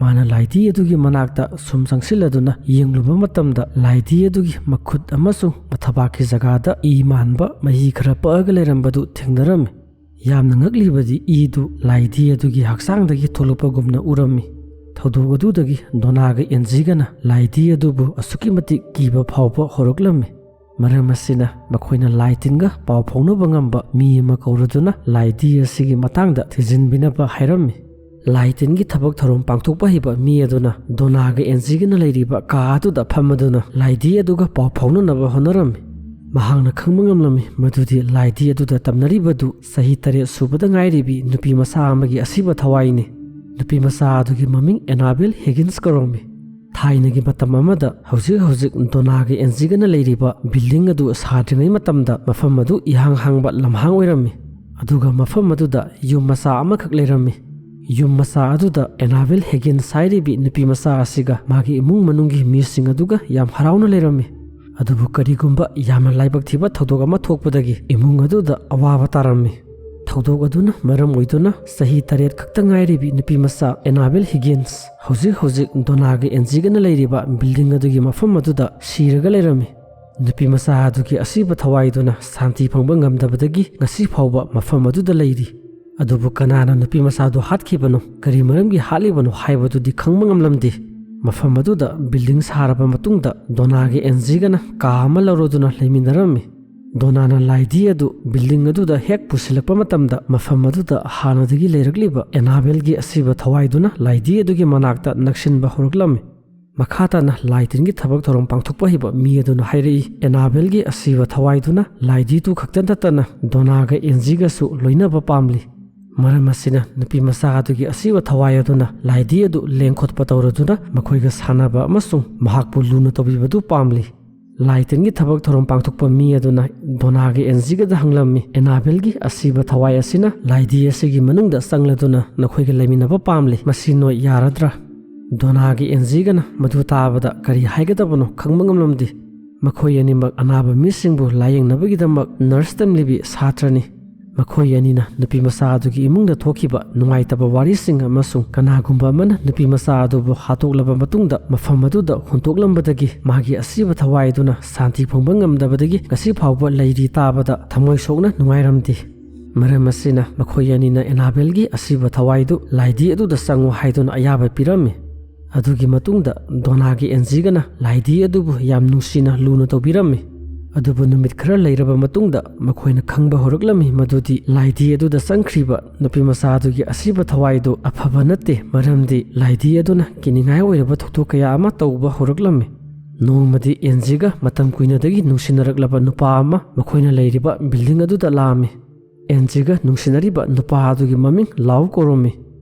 ꯃꯥꯅ ꯂꯥꯏꯙꯤ ꯑꯗꯨꯒꯤ ꯃꯅꯥꯛꯇ ꯁꯨꯝ ꯆꯪꯁꯤꯜꯂꯗꯨꯅ ꯌꯦꯡꯂꯨꯕ ꯃꯇꯝꯗ ꯂꯥꯏꯙꯤ ꯑꯗꯨꯒꯤ ꯃꯈꯨꯠ ꯑꯃꯁꯨꯡ ꯃꯊꯕꯥꯛꯀꯤ ꯖꯒꯥꯗ ꯏ ꯃꯥꯟꯕ ꯃꯍꯤ ꯈꯔ ꯄꯛꯑꯒ ꯂꯩꯔꯝꯕꯗꯨ ꯊꯦꯡꯅꯔꯝꯃꯤ꯫ ꯌꯥꯝꯅ ꯉꯛꯂꯤꯕꯗꯤ ꯏꯗꯨ ꯂꯥꯏꯙꯤ ꯑꯗꯨꯒꯤ ꯍꯛꯆꯥꯡꯗꯒꯤ ꯊꯣꯛꯂꯛꯄꯒꯨꯝꯅ ꯎꯔꯝꯃꯤ꯫ ꯊꯧꯗꯣꯛ ꯑꯗꯨꯗꯒꯤ ꯗꯣꯅꯥꯒ ꯑꯦꯟꯖꯤꯒꯅ ꯂꯥꯏꯙꯤ ꯑꯗꯨꯕꯨ ꯑꯁꯨꯛꯀꯤ ꯃꯇꯤꯛ ꯀꯤꯕ ꯐꯥꯎꯕ ꯍꯧꯔꯛꯂꯝꯃꯤ꯫ ꯃꯔꯝ ꯑꯁꯤꯅ ꯃꯈꯣꯏꯅ ꯂꯥꯏ ꯇꯤꯟꯒ ꯄꯥꯎ ꯐꯥꯎꯅꯕ ꯉꯝꯕ ꯃꯤ ꯑꯃ ꯀꯧꯔꯗꯨꯅ ꯂꯥꯏꯙꯤ ꯑꯁꯤꯒꯤ ꯃꯇꯥꯡꯗ ꯊꯤꯖꯤꯟꯕꯤꯅꯕ ꯍꯥꯏꯔꯝꯃꯤ꯫ ꯂꯥꯏ ꯇꯤꯟꯒꯤ ꯊꯕꯛ ꯊꯧꯔꯝ ꯄꯥꯡꯊꯣꯛꯄ ꯍꯩꯕ ꯃꯤ ꯑꯗꯨꯅ ꯗꯣꯅꯥꯒ ꯑꯦꯟꯖꯤꯒꯅ ꯂꯩꯔꯤꯕ ꯀꯥ ꯑꯗꯨꯗ ꯐꯝꯃꯗꯨꯅ ꯂꯥꯏꯙꯤ ꯑꯗꯨꯒ ꯄꯥꯎ ꯐꯥꯎꯅꯅꯕ ꯍꯣꯠꯅꯔꯝꯃꯤ꯫ ꯃꯍꯥꯛꯅ ꯈꯪꯕ ꯉꯝꯂꯝꯃꯤ ꯃꯗꯨꯗꯤ ꯂꯥꯏꯙꯤ ꯑꯗꯨꯗ ꯇꯝꯅꯔꯤꯕꯗꯨ ꯆꯍꯤ ꯇꯔꯦꯠ ꯁꯨꯕꯗ ꯉꯥꯏꯔꯤꯕꯤ ꯅꯨꯄꯤ ꯃꯆꯥ ꯑꯃꯒꯤ ꯑꯁꯤꯕ ꯊꯋꯥꯏꯅꯤ꯫ ꯅꯨꯄꯤ ꯃꯆꯥ ꯑꯗꯨꯒꯤ ꯃꯃꯤꯡ ꯑꯦꯅꯥꯕꯦꯜ ꯍꯤꯒꯤꯟꯁ ꯀꯧꯔꯝꯃꯤ꯫ ꯊꯥꯏꯅꯒꯤ ꯃꯇꯝ ꯑꯃꯗ ꯍꯧꯖꯤꯛ ꯍꯧꯖꯤꯛ ꯗꯣꯅꯥꯒ ꯑꯦꯟꯖꯤꯒꯅ ꯂꯩꯔꯤꯕ ꯕꯤꯜꯗꯤꯡ ꯑꯗꯨ ꯁꯥꯗ꯭ꯔꯤꯉꯩ ꯃꯇꯝꯗ ꯃꯐꯝ ꯑꯗꯨ ꯏꯍꯥꯡ ꯍꯥꯡꯕ ꯂꯝꯍꯥꯡ ꯑꯣꯏꯔꯝꯃꯤ꯫ ꯑꯗꯨꯒ ꯃꯐꯝ ꯑꯗꯨꯗ ꯌꯨꯝ ꯃꯆꯥ ꯑꯃꯈꯛ ꯂꯩꯔꯝꯃꯤ꯫ ꯌꯨꯝ ꯃꯆꯥ ꯑꯗꯨꯗ ꯑꯦꯅꯥꯕꯦꯜ ꯍꯤꯒꯤꯟꯁ ꯍꯥꯏꯔꯤꯕꯤ ꯅꯨꯄꯤ ꯃꯆꯥ ꯑꯁꯤꯒ ꯃꯥꯒꯤ ꯏꯃꯨꯡ ꯃꯅꯨꯡꯒꯤ ꯃꯤꯁꯤꯡ ꯑꯗꯨꯒ ꯌꯥꯝ ꯍꯔꯥꯎꯅ ꯂꯩꯔꯝꯃꯤ꯫ ꯑꯗꯨꯕꯨ ꯀꯔꯤꯒꯨꯝꯕ ꯌꯥꯝꯅ ꯂꯥꯏꯕꯛ ꯊꯤꯕ ꯊꯧꯗꯣꯛ ꯑꯃ ꯊꯣꯛꯄꯗꯒꯤ ꯏꯃꯨꯡ ꯑꯗꯨꯗ ꯑꯋꯥꯕ ꯇꯥꯔꯝꯃꯤ꯫ ꯊꯧꯗꯣꯛ ꯑꯗꯨꯅ ꯃꯔꯝ ꯑꯣꯏꯗꯨꯅ ꯆꯍꯤ ꯇꯔꯦꯠ ꯈꯛꯇ ꯉꯥꯏꯔꯤꯕꯤ ꯅꯨꯄꯤ ꯃꯆꯥ ꯑꯦꯅꯥꯕꯦꯜ ꯍꯤꯒꯤꯟꯁ ꯍꯧꯖꯤꯛ ꯍꯧꯖꯤꯛ ꯗꯣꯅꯥꯒ ꯑꯦꯟꯖꯤꯒꯅ ꯂꯩꯔꯤꯕ ꯕꯤꯜꯗꯤꯡ ꯑꯗꯨꯒꯤ ꯃꯐꯝ ꯑꯗꯨꯗ ꯁꯤꯔꯒ ꯂꯩꯔꯝꯃꯤ꯫ ꯅꯨꯄꯤ ꯃꯆꯥ ꯑꯗꯨꯒꯤ ꯑꯁꯤꯕ ꯊꯋꯥꯏꯗꯨꯅ ꯁꯥꯟꯇꯤ ꯐꯪꯕ ꯉꯝꯗꯕꯗꯒꯤ ꯉꯁꯤ ꯐꯥꯎꯕ ꯃꯐꯝ ꯑꯗꯨꯗ ꯂꯩꯔꯤ꯫ ꯑꯗꯨꯕꯨ ꯀꯅꯥꯅ ꯅꯨꯄꯤ ꯃꯆꯥꯗꯨ ꯍꯥꯠꯈꯤꯕꯅꯣ, ꯀꯔꯤ ꯃꯔꯝꯒꯤ ꯍꯥꯠꯂꯤꯕꯅꯣ ꯍꯥꯏꯕꯗꯨꯗꯤ ꯈꯪꯕ ꯉꯝꯂꯝꯗꯦ꯫ ꯃꯐꯝ ꯑꯗꯨꯗ ꯕꯤꯜꯗꯤꯡ ꯁꯥꯔꯕ ꯃꯇꯨꯡꯗ ꯗꯣꯅꯥꯒ ꯑꯦꯟꯖꯤꯒꯅ ꯀꯥ ꯑꯃ ꯂꯧꯔꯗꯨꯅ ꯂꯩꯃꯤꯟꯅꯔꯝꯃꯤ꯫ ꯗꯣꯅꯥꯅ ꯂꯥꯏꯙꯤ ꯑꯗꯨ ꯕꯤꯜꯗꯤꯡ ꯑꯗꯨꯗ ꯍꯦꯛ ꯄꯨꯁꯤꯜꯂꯛꯄ ꯃꯇꯝꯗ ꯃꯐꯝ ꯑꯗꯨꯗ ꯍꯥꯟꯅꯗꯒꯤ ꯂꯩꯔꯛꯂꯤꯕ ꯑꯦꯅꯥꯕꯦꯜꯒꯤ ꯑꯁꯤꯕ ꯊꯋꯥꯏꯗꯨꯅ ꯂꯥꯏꯙꯤ ꯑꯗꯨꯒꯤ ꯃꯅꯥꯛꯇ ꯅꯛꯁꯤꯟꯕ ꯍꯧꯔꯛꯂꯝꯃꯤ꯫ ꯃꯈꯥ ꯇꯥꯅ ꯂꯥꯏ ꯇꯤꯟꯒꯤ ꯊꯕꯛ ꯊꯧꯔꯝ ꯄꯥꯡꯊꯣꯛꯄ ꯍꯩꯕ ꯃꯤ ꯑꯗꯨꯅ ꯍꯥꯏꯔꯛꯏ, ꯑꯦꯅꯥꯕꯦꯜꯒꯤ ꯑꯁꯤꯕ ꯊꯋꯥꯏꯗꯨꯅ ꯂꯥꯏꯙꯤꯗꯨ ꯈꯛꯇ ꯅꯠꯇꯅ ꯗꯣꯅꯥꯒ ꯑꯦꯟꯖꯤꯒꯁꯨ ꯂꯣꯏꯅꯕ ꯄꯥꯝꯂꯤ꯫ ꯃꯔꯝ ꯑꯁꯤꯅ ꯅꯨꯄꯤ ꯃꯆꯥ ꯑꯗꯨꯒꯤ ꯑꯁꯤꯕ ꯊꯋꯥꯏ ꯑꯗꯨꯅ ꯂꯥꯏꯙꯤ ꯑꯗꯨ ꯂꯦꯡꯈꯣꯠꯄ ꯇꯧꯔꯗꯨꯅ ꯃꯈꯣꯏꯒ ꯁꯥꯟꯅꯕ ꯑꯃꯁꯨꯡ ꯃꯍꯥꯛꯄꯨ ꯂꯨꯅ ꯇꯧꯕꯤꯕꯗꯨ ꯄꯥꯝꯂꯤ꯫ ꯂꯥꯏ ꯇꯤꯟꯒꯤ ꯊꯕꯛ ꯊꯧꯔꯝ ꯄꯥꯡꯊꯣꯛꯄ ꯃꯤ ꯑꯗꯨꯅ ꯗꯣꯅꯥꯒ ꯑꯦꯟꯖꯤꯒꯗ ꯍꯪꯂꯝꯃꯤ, "ꯑꯦꯅꯥꯕꯦꯜꯒꯤ ꯑꯁꯤꯕ ꯊꯋꯥꯏ ꯑꯁꯤꯅ ꯂꯥꯏꯙꯤ ꯑꯁꯤꯒꯤ ꯃꯅꯨꯡꯗ ꯆꯪꯂꯗꯨꯅ ꯅꯈꯣꯏꯒ ꯂꯩꯃꯤꯟꯅꯕ ꯄꯥꯝꯂꯤ꯫ ꯃꯁꯤ ꯅꯣꯏ ꯌꯥꯔꯗ꯭ꯔꯥ?" ꯗꯣꯅꯥꯒ ꯑꯦꯟꯖꯤꯒꯅ ꯃꯗꯨ ꯇꯥꯕꯗ ꯀꯔꯤ ꯍꯥꯏꯒꯗꯕꯅꯣ ꯈꯪꯕ ꯉꯝꯂꯝꯗꯦ꯫ ꯃꯈꯣꯏ ꯑꯅꯤꯃꯛ ꯑꯅꯥꯕ ꯃꯤꯁꯤꯡꯕꯨ ꯂꯥꯌꯦꯡꯅꯕꯒꯤꯗꯃꯛ ꯅꯔꯁ ꯇꯝꯂꯤꯕꯤ ꯁꯥꯇ꯭ꯔꯅꯤ꯫ ꯃꯈꯣꯏ ꯑꯅꯤꯅ ꯅꯨꯄꯤ ꯃꯆꯥ ꯑꯗꯨꯒꯤ ꯏꯃꯨꯡꯗ ꯊꯣꯛꯈꯤꯕ ꯅꯨꯡꯉꯥꯏꯇꯕ ꯋꯥꯔꯤꯁꯤꯡ ꯑꯃꯁꯨꯡ ꯀꯅꯥꯒꯨꯝꯕ ꯑꯃꯅ ꯅꯨꯄꯤ ꯃꯆꯥ ꯑꯗꯨꯕꯨ ꯍꯥꯠꯇꯣꯛꯂꯕ ꯃꯇꯨꯡꯗ ꯃꯐꯝ ꯑꯗꯨꯗ ꯍꯨꯟꯗꯣꯛꯂꯝꯕꯗꯒꯤ ꯃꯥꯒꯤ ꯑꯁꯤꯕ ꯊꯋꯥꯏ ꯑꯗꯨꯅ ꯁꯥꯟꯇꯤ ꯐꯪꯕ ꯉꯝꯗꯕꯗꯒꯤ ꯉꯁꯤ ꯐꯥꯎꯕ ꯂꯩꯔꯤ ꯇꯥꯕꯗ ꯊꯃꯣꯏ ꯁꯣꯛꯅ ꯅꯨꯡꯉꯥꯏꯔꯝꯗꯦ꯫ ꯃꯔꯝ ꯑꯁꯤꯅ ꯃꯈꯣꯏ ꯑꯅꯤꯅ ꯑꯦꯅꯥꯕꯦꯜꯒꯤ ꯑꯁꯤꯕ ꯊꯋꯥꯏꯗꯨ ꯂꯥꯏꯙꯤ ꯑꯗꯨꯗ ꯆꯪꯉꯨ ꯍꯥꯏꯗꯨꯅ ꯑꯌꯥꯕ ꯄꯤꯔꯝꯃꯤ꯫ ꯑꯗꯨꯒꯤ ꯃꯇꯨꯡꯗ ꯗꯣꯅꯥꯒꯤ ꯑꯦꯟꯖꯤꯒꯅ ꯂꯥꯏꯙꯤ ꯑꯗꯨꯕꯨ ꯌꯥꯝ ꯅꯨꯡꯁꯤꯅ ꯂꯨꯅ ꯇꯧꯕꯤꯔꯝꯃꯤ꯫ ꯑꯗꯨꯕꯨ ꯅꯨꯃꯤꯠ ꯈꯔ ꯂꯩꯔꯕ ꯃꯇꯨꯡꯗ ꯃꯈꯣꯏꯅ ꯈꯪꯕ ꯍꯧꯔꯛꯂꯝꯃꯤ ꯃꯗꯨꯗꯤ ꯂꯥꯏꯙꯤ ꯑꯗꯨꯗ ꯆꯪꯈ꯭ꯔꯤꯕ ꯅꯨꯄꯤꯃꯆꯥ ꯑꯗꯨꯒꯤ ꯑꯁꯤꯕ ꯊꯋꯥꯏꯗꯨ ꯑꯐꯕ ꯅꯠꯇꯦ, ꯃꯔꯝꯗꯤ ꯂꯥꯏꯙꯤ ꯑꯗꯨꯅ ꯀꯤꯅꯤꯡꯉꯥꯏ ꯑꯣꯏꯔꯕ ꯊꯧꯗꯣꯛ ꯀꯌꯥ ꯑꯃ ꯇꯧꯕ ꯍꯧꯔꯛꯂꯝꯃꯤ꯫ ꯅꯣꯡꯃꯗꯤ ꯑꯦꯟꯖꯤꯒ ꯃꯇꯝ ꯀꯨꯏꯅꯗꯒꯤ ꯅꯨꯡꯁꯤꯅꯔꯛꯂꯕ ꯅꯨꯄꯥ ꯑꯃ ꯃꯈꯣꯏꯅ ꯂꯩꯔꯤꯕ ꯕꯤꯜꯗꯤꯡ ꯑꯗꯨꯗ ꯂꯥꯛꯑꯝꯃꯤ꯫ ꯑꯦꯟꯖꯤꯒ ꯅꯨꯡꯁꯤꯅꯔꯤꯕ ꯅꯨꯄꯥ ꯑꯗꯨꯒꯤ ꯃꯃꯤꯡ ꯂꯥꯎ ꯀꯧꯔꯝꯃꯤ꯫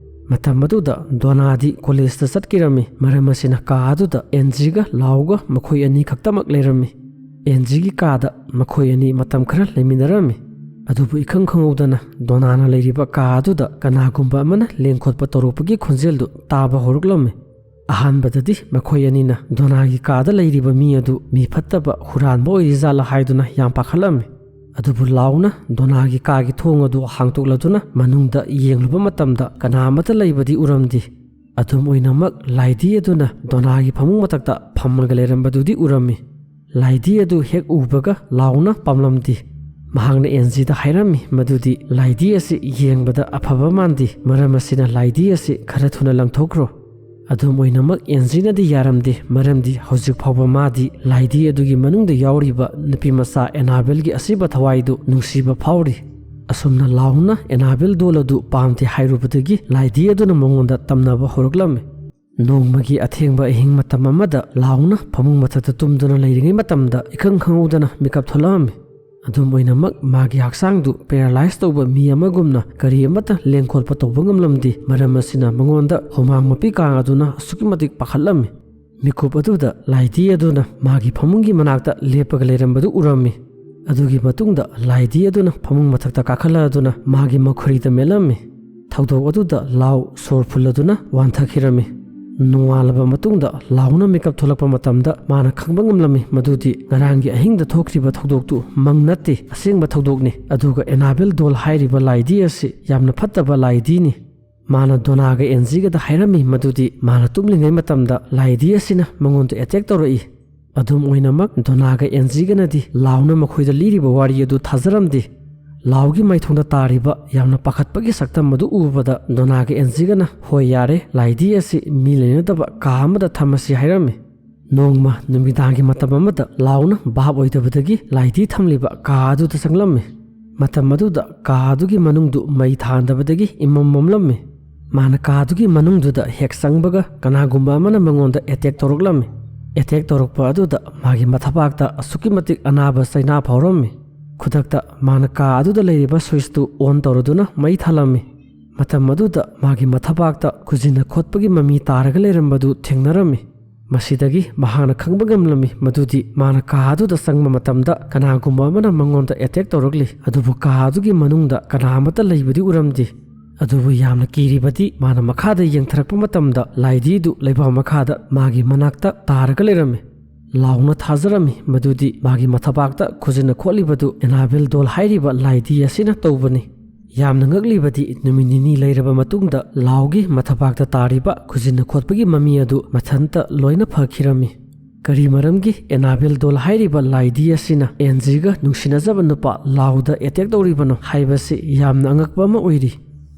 ꯃꯇꯝ ꯑꯗꯨꯗ ꯗꯣꯅꯥꯗꯤ ꯀꯣꯂꯦꯖꯇ ꯆꯠꯈꯤꯔꯝꯃꯤ꯫ ꯃꯔꯝ ꯑꯁꯤꯅ ꯀꯥ ꯑꯗꯨꯗ ꯑꯦꯟꯖꯤꯒ ꯂꯥꯎꯒ ꯃꯈꯣꯏ ꯑꯅꯤ ꯈꯛꯇꯃꯛ ꯂꯩꯔꯝꯃꯤ꯫ ꯑꯦꯟꯖꯤꯒꯤ ꯀꯥꯗ ꯃꯈꯣꯏ ꯑꯅꯤ ꯃꯇꯝ ꯈꯔ ꯂꯩꯃꯤꯟꯅꯔꯝꯃꯤ꯫ ꯑꯗꯨꯕꯨ ꯏꯈꯪ ꯈꯪꯍꯧꯗꯅ ꯗꯣꯅꯥꯅ ꯂꯩꯔꯤꯕ ꯀꯥ ꯑꯗꯨꯗ ꯀꯅꯥꯒꯨꯝꯕ ꯑꯃꯅ ꯂꯦꯡꯈꯣꯠꯄ ꯇꯧꯔꯛꯄꯒꯤ ꯈꯣꯟꯖꯦꯜꯗꯨ ꯇꯥꯕ ꯍꯧꯔꯛꯂꯝꯃꯤ꯫ ꯑꯍꯥꯟꯕꯗꯗꯤ ꯃꯈꯣꯏ ꯑꯅꯤꯅ ꯗꯣꯅꯥꯒꯤ ꯀꯥꯗ ꯂꯩꯔꯤꯕ ꯃꯤ ꯑꯗꯨ ꯃꯤ ꯐꯠꯇꯕ ꯍꯨꯔꯥꯟꯕ ꯑꯣꯏꯔꯤꯖꯥꯠꯂꯥ ꯍꯥꯏꯗꯨꯅ ꯌꯥꯝ ꯄꯥꯈꯠꯂꯝꯃꯤ꯫ ꯑꯗꯨꯕꯨ ꯂꯥꯎꯅ ꯗꯣꯅꯥꯒꯤ ꯀꯥꯒꯤ ꯊꯣꯡ ꯑꯗꯨ ꯍꯥꯡꯇꯣꯛꯂꯗꯨꯅ ꯃꯅꯨꯡꯗ ꯌꯦꯡꯂꯨꯕ ꯃꯇꯝꯗ ꯀꯅꯥ ꯑꯃꯠꯇ ꯂꯩꯕꯗꯤ ꯎꯔꯝꯗꯦ꯫ ꯑꯗꯨꯝ ꯑꯣꯏꯅꯃꯛ ꯂꯥꯏꯙꯤ ꯑꯗꯨꯅ ꯗꯣꯅꯥꯒꯤ ꯐꯃꯨꯡ ꯃꯊꯛꯇ ꯐꯝꯃꯒ ꯂꯩꯔꯝꯕꯗꯨꯗꯤ ꯎꯔꯝꯃꯤ꯫ ꯂꯥꯏꯙꯤ ꯑꯗꯨ ꯍꯦꯛ ꯎꯕꯒ ꯂꯥꯎꯅ ꯄꯥꯝꯂꯝꯗꯦ꯫ ꯃꯍꯥꯛꯅ ꯑꯦꯟꯖꯤꯗ ꯍꯥꯏꯔꯝꯃꯤ ꯃꯗꯨꯗꯤ ꯂꯥꯏꯙꯤ ꯑꯁꯤ ꯌꯦꯡꯕꯗ ꯑꯐꯕ ꯃꯥꯟꯗꯦ, ꯃꯔꯝ ꯑꯁꯤꯅ ꯂꯥꯏꯙꯤ ꯑꯁꯤ ꯈꯔ ꯊꯨꯅ ꯂꯪꯊꯣꯛꯈ꯭ꯔꯣ꯫ ꯑꯗꯨꯝ ꯑꯣꯏꯅꯃꯛ ꯑꯦꯟꯖꯤꯅꯗꯤ ꯌꯥꯔꯝꯗꯦ, ꯃꯔꯝꯗꯤ ꯍꯧꯖꯤꯛ ꯐꯥꯎꯕ ꯃꯥꯗꯤ ꯂꯥꯏꯙꯤ ꯑꯗꯨꯒꯤ ꯃꯅꯨꯡꯗ ꯌꯥꯎꯔꯤꯕ ꯅꯨꯄꯤꯃꯆꯥ ꯑꯦꯅꯥꯕꯦꯜꯒꯤ ꯑꯁꯤꯕ ꯊꯋꯥꯏꯗꯨ ꯅꯨꯡꯁꯤꯕ ꯐꯥꯎꯔꯤ꯫ ꯑꯁꯨꯝꯅ ꯂꯥꯎꯅ ꯑꯦꯅꯥꯕꯦꯜ ꯗꯣꯜ ꯑꯗꯨ ꯄꯥꯝꯗꯦ ꯍꯥꯏꯔꯨꯕꯗꯒꯤ ꯂꯥꯏꯙꯤ ꯑꯗꯨꯅ ꯃꯉꯣꯟꯗ ꯇꯝꯅꯕ ꯍꯧꯔꯛꯂꯝꯃꯤ꯫ ꯅꯣꯡꯃꯒꯤ ꯑꯊꯦꯡꯕ ꯑꯍꯤꯡ ꯃꯇꯝ ꯑꯃꯗ ꯂꯥꯎꯅ ꯐꯃꯨꯡ ꯃꯊꯛꯇ ꯇꯨꯝꯗꯨꯅ ꯂꯩꯔꯤꯉꯩ ꯃꯇꯝꯗ ꯏꯈꯪ ꯈꯪꯍꯧꯗꯅ ꯃꯤꯀꯞ ꯊꯣꯛꯂꯛꯑꯝꯃꯤ꯫ ꯑꯗꯨꯝ ꯑꯣꯏꯅꯃꯛ ꯃꯥꯒꯤ ꯍꯛꯆꯥꯡꯗꯨ ꯄꯦꯔꯥꯂꯥꯏꯁ ꯇꯧꯕ ꯃꯤ ꯑꯃꯒꯨꯝꯅ ꯀꯔꯤ ꯑꯃꯠꯇ ꯂꯦꯡꯈꯣꯠꯄ ꯇꯧꯕ ꯉꯝꯂꯝꯗꯦ꯫ ꯃꯔꯝ ꯑꯁꯤꯅ ꯃꯉꯣꯟꯗ ꯍꯨꯃꯥꯡ ꯃꯄꯤ ꯀꯥꯡ ꯑꯗꯨꯅ ꯑꯁꯨꯛꯀꯤ ꯃꯇꯤꯛ ꯄꯥꯈꯠꯂꯝꯃꯤ꯫ ꯃꯤꯀꯨꯞ ꯑꯗꯨꯗ ꯂꯥꯏꯙꯤ ꯑꯗꯨꯅ ꯃꯥꯒꯤ ꯐꯃꯨꯡꯒꯤ ꯃꯅꯥꯛꯇ ꯂꯦꯞꯄꯒ ꯂꯩꯔꯝꯕꯗꯨ ꯎꯔꯝꯃꯤ꯫ ꯑꯗꯨꯒꯤ ꯃꯇꯨꯡꯗ ꯂꯥꯏꯙꯤ ꯑꯗꯨꯅ ꯐꯃꯨꯡ ꯃꯊꯛꯇ ꯀꯥꯈꯠꯂꯗꯨꯅ ꯃꯥꯒꯤ ꯃꯈꯨꯔꯤꯗ ꯃꯦꯠꯂꯝꯃꯤ꯫ ꯊꯧꯗꯣꯛ ꯑꯗꯨꯗ ꯂꯥꯎ ꯁꯣꯔ ꯐꯨꯜꯂꯗꯨꯅ ꯋꯥꯟꯊꯈꯤꯔꯝꯃꯤ꯫ ꯅꯣꯡꯉꯥꯜꯂꯕ ꯃꯇꯨꯡꯗ ꯂꯥꯎꯅ ꯃꯤꯀꯞ ꯊꯣꯛꯂꯛꯄ ꯃꯇꯝꯗ ꯃꯥꯅ ꯈꯪꯕ ꯉꯝꯂꯝꯃꯤ ꯃꯗꯨꯗꯤ ꯉꯔꯥꯡꯒꯤ ꯑꯍꯤꯡꯗ ꯊꯣꯛꯈ꯭ꯔꯤꯕ ꯊꯧꯗꯣꯛꯇꯨ ꯃꯪ ꯅꯠꯇꯦ, ꯑꯁꯦꯡꯕ ꯊꯧꯗꯣꯛꯅꯤ꯫ ꯑꯗꯨꯒ ꯑꯦꯅꯥꯕꯦꯜ ꯗꯣꯜ ꯍꯥꯏꯔꯤꯕ ꯂꯥꯏꯙꯤ ꯑꯁꯤ ꯌꯥꯝꯅ ꯐꯠꯇꯕ ꯂꯥꯏꯙꯤꯅꯤ꯫ ꯃꯥꯅ ꯗꯣꯅꯥꯒ ꯑꯦꯟꯖꯤꯒꯗ ꯍꯥꯏꯔꯝꯃꯤ ꯃꯗꯨꯗꯤ ꯃꯥꯅ ꯇꯨꯝꯂꯤꯉꯩ ꯃꯇꯝꯗ ꯂꯥꯏꯙꯤ ꯑꯁꯤꯅ ꯃꯉꯣꯟꯗ ꯑꯦꯇꯦꯛ ꯇꯧꯔꯛꯏ꯫ ꯑꯗꯨꯝ ꯑꯣꯏꯅꯃꯛ, ꯗꯣꯅꯥꯒ ꯑꯦꯟꯖꯤꯒꯅꯗꯤ ꯂꯥꯎꯅ ꯃꯈꯣꯏꯗ ꯂꯤꯔꯤꯕ ꯋꯥꯔꯤ ꯑꯗꯨ ꯊꯥꯖꯔꯝꯗꯦ꯫ ꯂꯥꯎꯒꯤ ꯃꯥꯏꯊꯣꯡꯗ ꯇꯥꯔꯤꯕ ꯌꯥꯝꯅ ꯄꯥꯈꯠꯄꯒꯤ ꯁꯛꯇꯝ ꯑꯗꯨ ꯎꯕꯗ ꯗꯣꯅꯥꯒ ꯑꯦꯟꯖꯤꯒꯅ, "ꯍꯣꯏ, ꯌꯥꯔꯦ, ꯂꯥꯏꯙꯤ ꯑꯁꯤ ꯃꯤ ꯂꯩꯅꯗꯕ ꯀꯥ ꯑꯃꯗ ꯊꯝꯃꯁꯤ" ꯍꯥꯏꯔꯝꯃꯤ꯫ ꯅꯣꯡꯃ ꯅꯨꯃꯤꯗꯥꯡꯒꯤ ꯃꯇꯝ ꯑꯃꯗ ꯂꯥꯎꯅ ꯚꯥꯞ ꯑꯣꯏꯗꯕꯗꯒꯤ ꯂꯥꯏꯙꯤ ꯊꯝꯂꯤꯕ ꯀꯥ ꯑꯗꯨꯗ ꯆꯪꯂꯝꯃꯤ꯫ ꯃꯇꯝ ꯑꯗꯨꯗ ꯀꯥ ꯑꯗꯨꯒꯤ ꯃꯅꯨꯡꯗꯨ ꯃꯩ ꯊꯥꯟꯗꯕꯗꯒꯤ ꯏꯃꯝ ꯃꯝꯂꯝꯃꯤ꯫ ꯃꯥꯅ ꯀꯥ ꯑꯗꯨꯒꯤ ꯃꯅꯨꯡꯗꯨꯗ ꯍꯦꯛ ꯆꯪꯕꯒ ꯀꯅꯥꯒꯨꯝꯕ ꯑꯃꯅ ꯃꯉꯣꯟꯗ ꯑꯦꯇꯦꯛ ꯇꯧꯔꯛꯂꯝꯃꯤ꯫ ꯑꯦꯇꯦꯛ ꯇꯧꯔꯛꯄ ꯑꯗꯨꯗ ꯃꯥꯒꯤ ꯃꯊꯕꯥꯛꯇ ꯑꯁꯨꯛꯀꯤ ꯃꯇꯤꯛ ꯑꯅꯥꯕ ꯆꯩꯅꯥ ꯐꯥꯎꯔꯝꯃꯤ꯫ ꯈꯨꯗꯛꯇ ꯃꯥꯅ ꯀꯥ ꯑꯗꯨꯗ ꯂꯩꯔꯤꯕ ꯁ꯭ꯋꯤꯆꯇꯨ ꯑꯣꯟ ꯇꯧꯔꯗꯨꯅ ꯃꯩ ꯊꯥꯜꯂꯝꯃꯤ꯫ ꯃꯇꯝ ꯑꯗꯨꯗ ꯃꯥꯒꯤ ꯃꯊꯕꯥꯛꯇ ꯈꯨꯖꯤꯟꯅ ꯈꯣꯠꯄꯒꯤ ꯃꯃꯤ ꯇꯥꯔꯒ ꯂꯩꯔꯝꯕꯗꯨ ꯊꯦꯡꯅꯔꯝꯃꯤ꯫ ꯃꯁꯤꯗꯒꯤ ꯃꯍꯥꯛꯅ ꯈꯪꯕ ꯉꯝꯂꯝꯃꯤ ꯃꯗꯨꯗꯤ ꯃꯥꯅ ꯀꯥ ꯑꯗꯨꯗ ꯆꯪꯕ ꯃꯇꯝꯗ ꯀꯅꯥꯒꯨꯝꯕ ꯑꯃꯅ ꯃꯉꯣꯟꯗ ꯑꯦꯇꯦꯛ ꯇꯧꯔꯛꯂꯤ, ꯑꯗꯨꯕꯨ ꯀꯥ ꯑꯗꯨꯒꯤ ꯃꯅꯨꯡꯗ ꯀꯅꯥ ꯑꯃꯠꯇ ꯂꯩꯕꯗꯤ ꯎꯔꯝꯗꯦ꯫ ꯑꯗꯨꯕꯨ ꯌꯥꯝꯅ ꯀꯤꯔꯤꯕꯗꯤ ꯃꯥꯅ ꯃꯈꯥꯗ ꯌꯦꯡꯊꯔꯛꯄ ꯃꯇꯝꯗ ꯂꯥꯏꯙꯤꯗꯨ ꯂꯩꯕꯥꯛ ꯃꯈꯥꯗ ꯃꯥꯒꯤ ꯃꯅꯥꯛꯇ ꯇꯥꯔꯒ ꯂꯩꯔꯝꯃꯤ꯫ ꯂꯥꯎꯅ ꯊꯥꯖꯔꯝꯃꯤ ꯃꯗꯨꯗꯤ ꯃꯥꯒꯤ ꯃꯊꯕꯥꯛꯇ ꯈꯨꯖꯤꯟꯅ ꯈꯣꯠꯂꯤꯕꯗꯨ ꯑꯦꯅꯥꯕꯦꯜ ꯗꯣꯜ ꯍꯥꯏꯔꯤꯕ ꯂꯥꯏꯙꯤ ꯑꯁꯤꯅ ꯇꯧꯕꯅꯤ꯫ ꯌꯥꯝꯅ ꯉꯛꯂꯤꯕꯗꯤ ꯅꯨꯃꯤꯠ ꯅꯤꯅꯤ ꯂꯩꯔꯕ ꯃꯇꯨꯡꯗ ꯂꯥꯎꯒꯤ ꯃꯊꯕꯥꯛꯇ ꯇꯥꯔꯤꯕ ꯈꯨꯖꯤꯟꯅ ꯈꯣꯠꯄꯒꯤ ꯃꯃꯤ ꯑꯗꯨ ꯃꯊꯟꯇ ꯂꯣꯏꯅ ꯐꯈꯤꯔꯝꯃꯤ꯫ ꯀꯔꯤ ꯃꯔꯝꯒꯤ ꯑꯦꯅꯥꯕꯦꯜ ꯗꯣꯜ ꯍꯥꯏꯔꯤꯕ ꯂꯥꯏꯙꯤ ꯑꯁꯤꯅ ꯑꯦꯟꯖꯤꯒ ꯅꯨꯡꯁꯤꯅꯖꯕ ꯅꯨꯄꯥ ꯂꯥꯎꯗ ꯑꯦꯇꯦꯛ ꯇꯧꯔꯤꯕꯅꯣ ꯍꯥꯏꯕꯁꯤ ꯌꯥꯝꯅ ꯑꯉꯛꯄ ꯑꯃ ꯑꯣꯏꯔꯤ꯫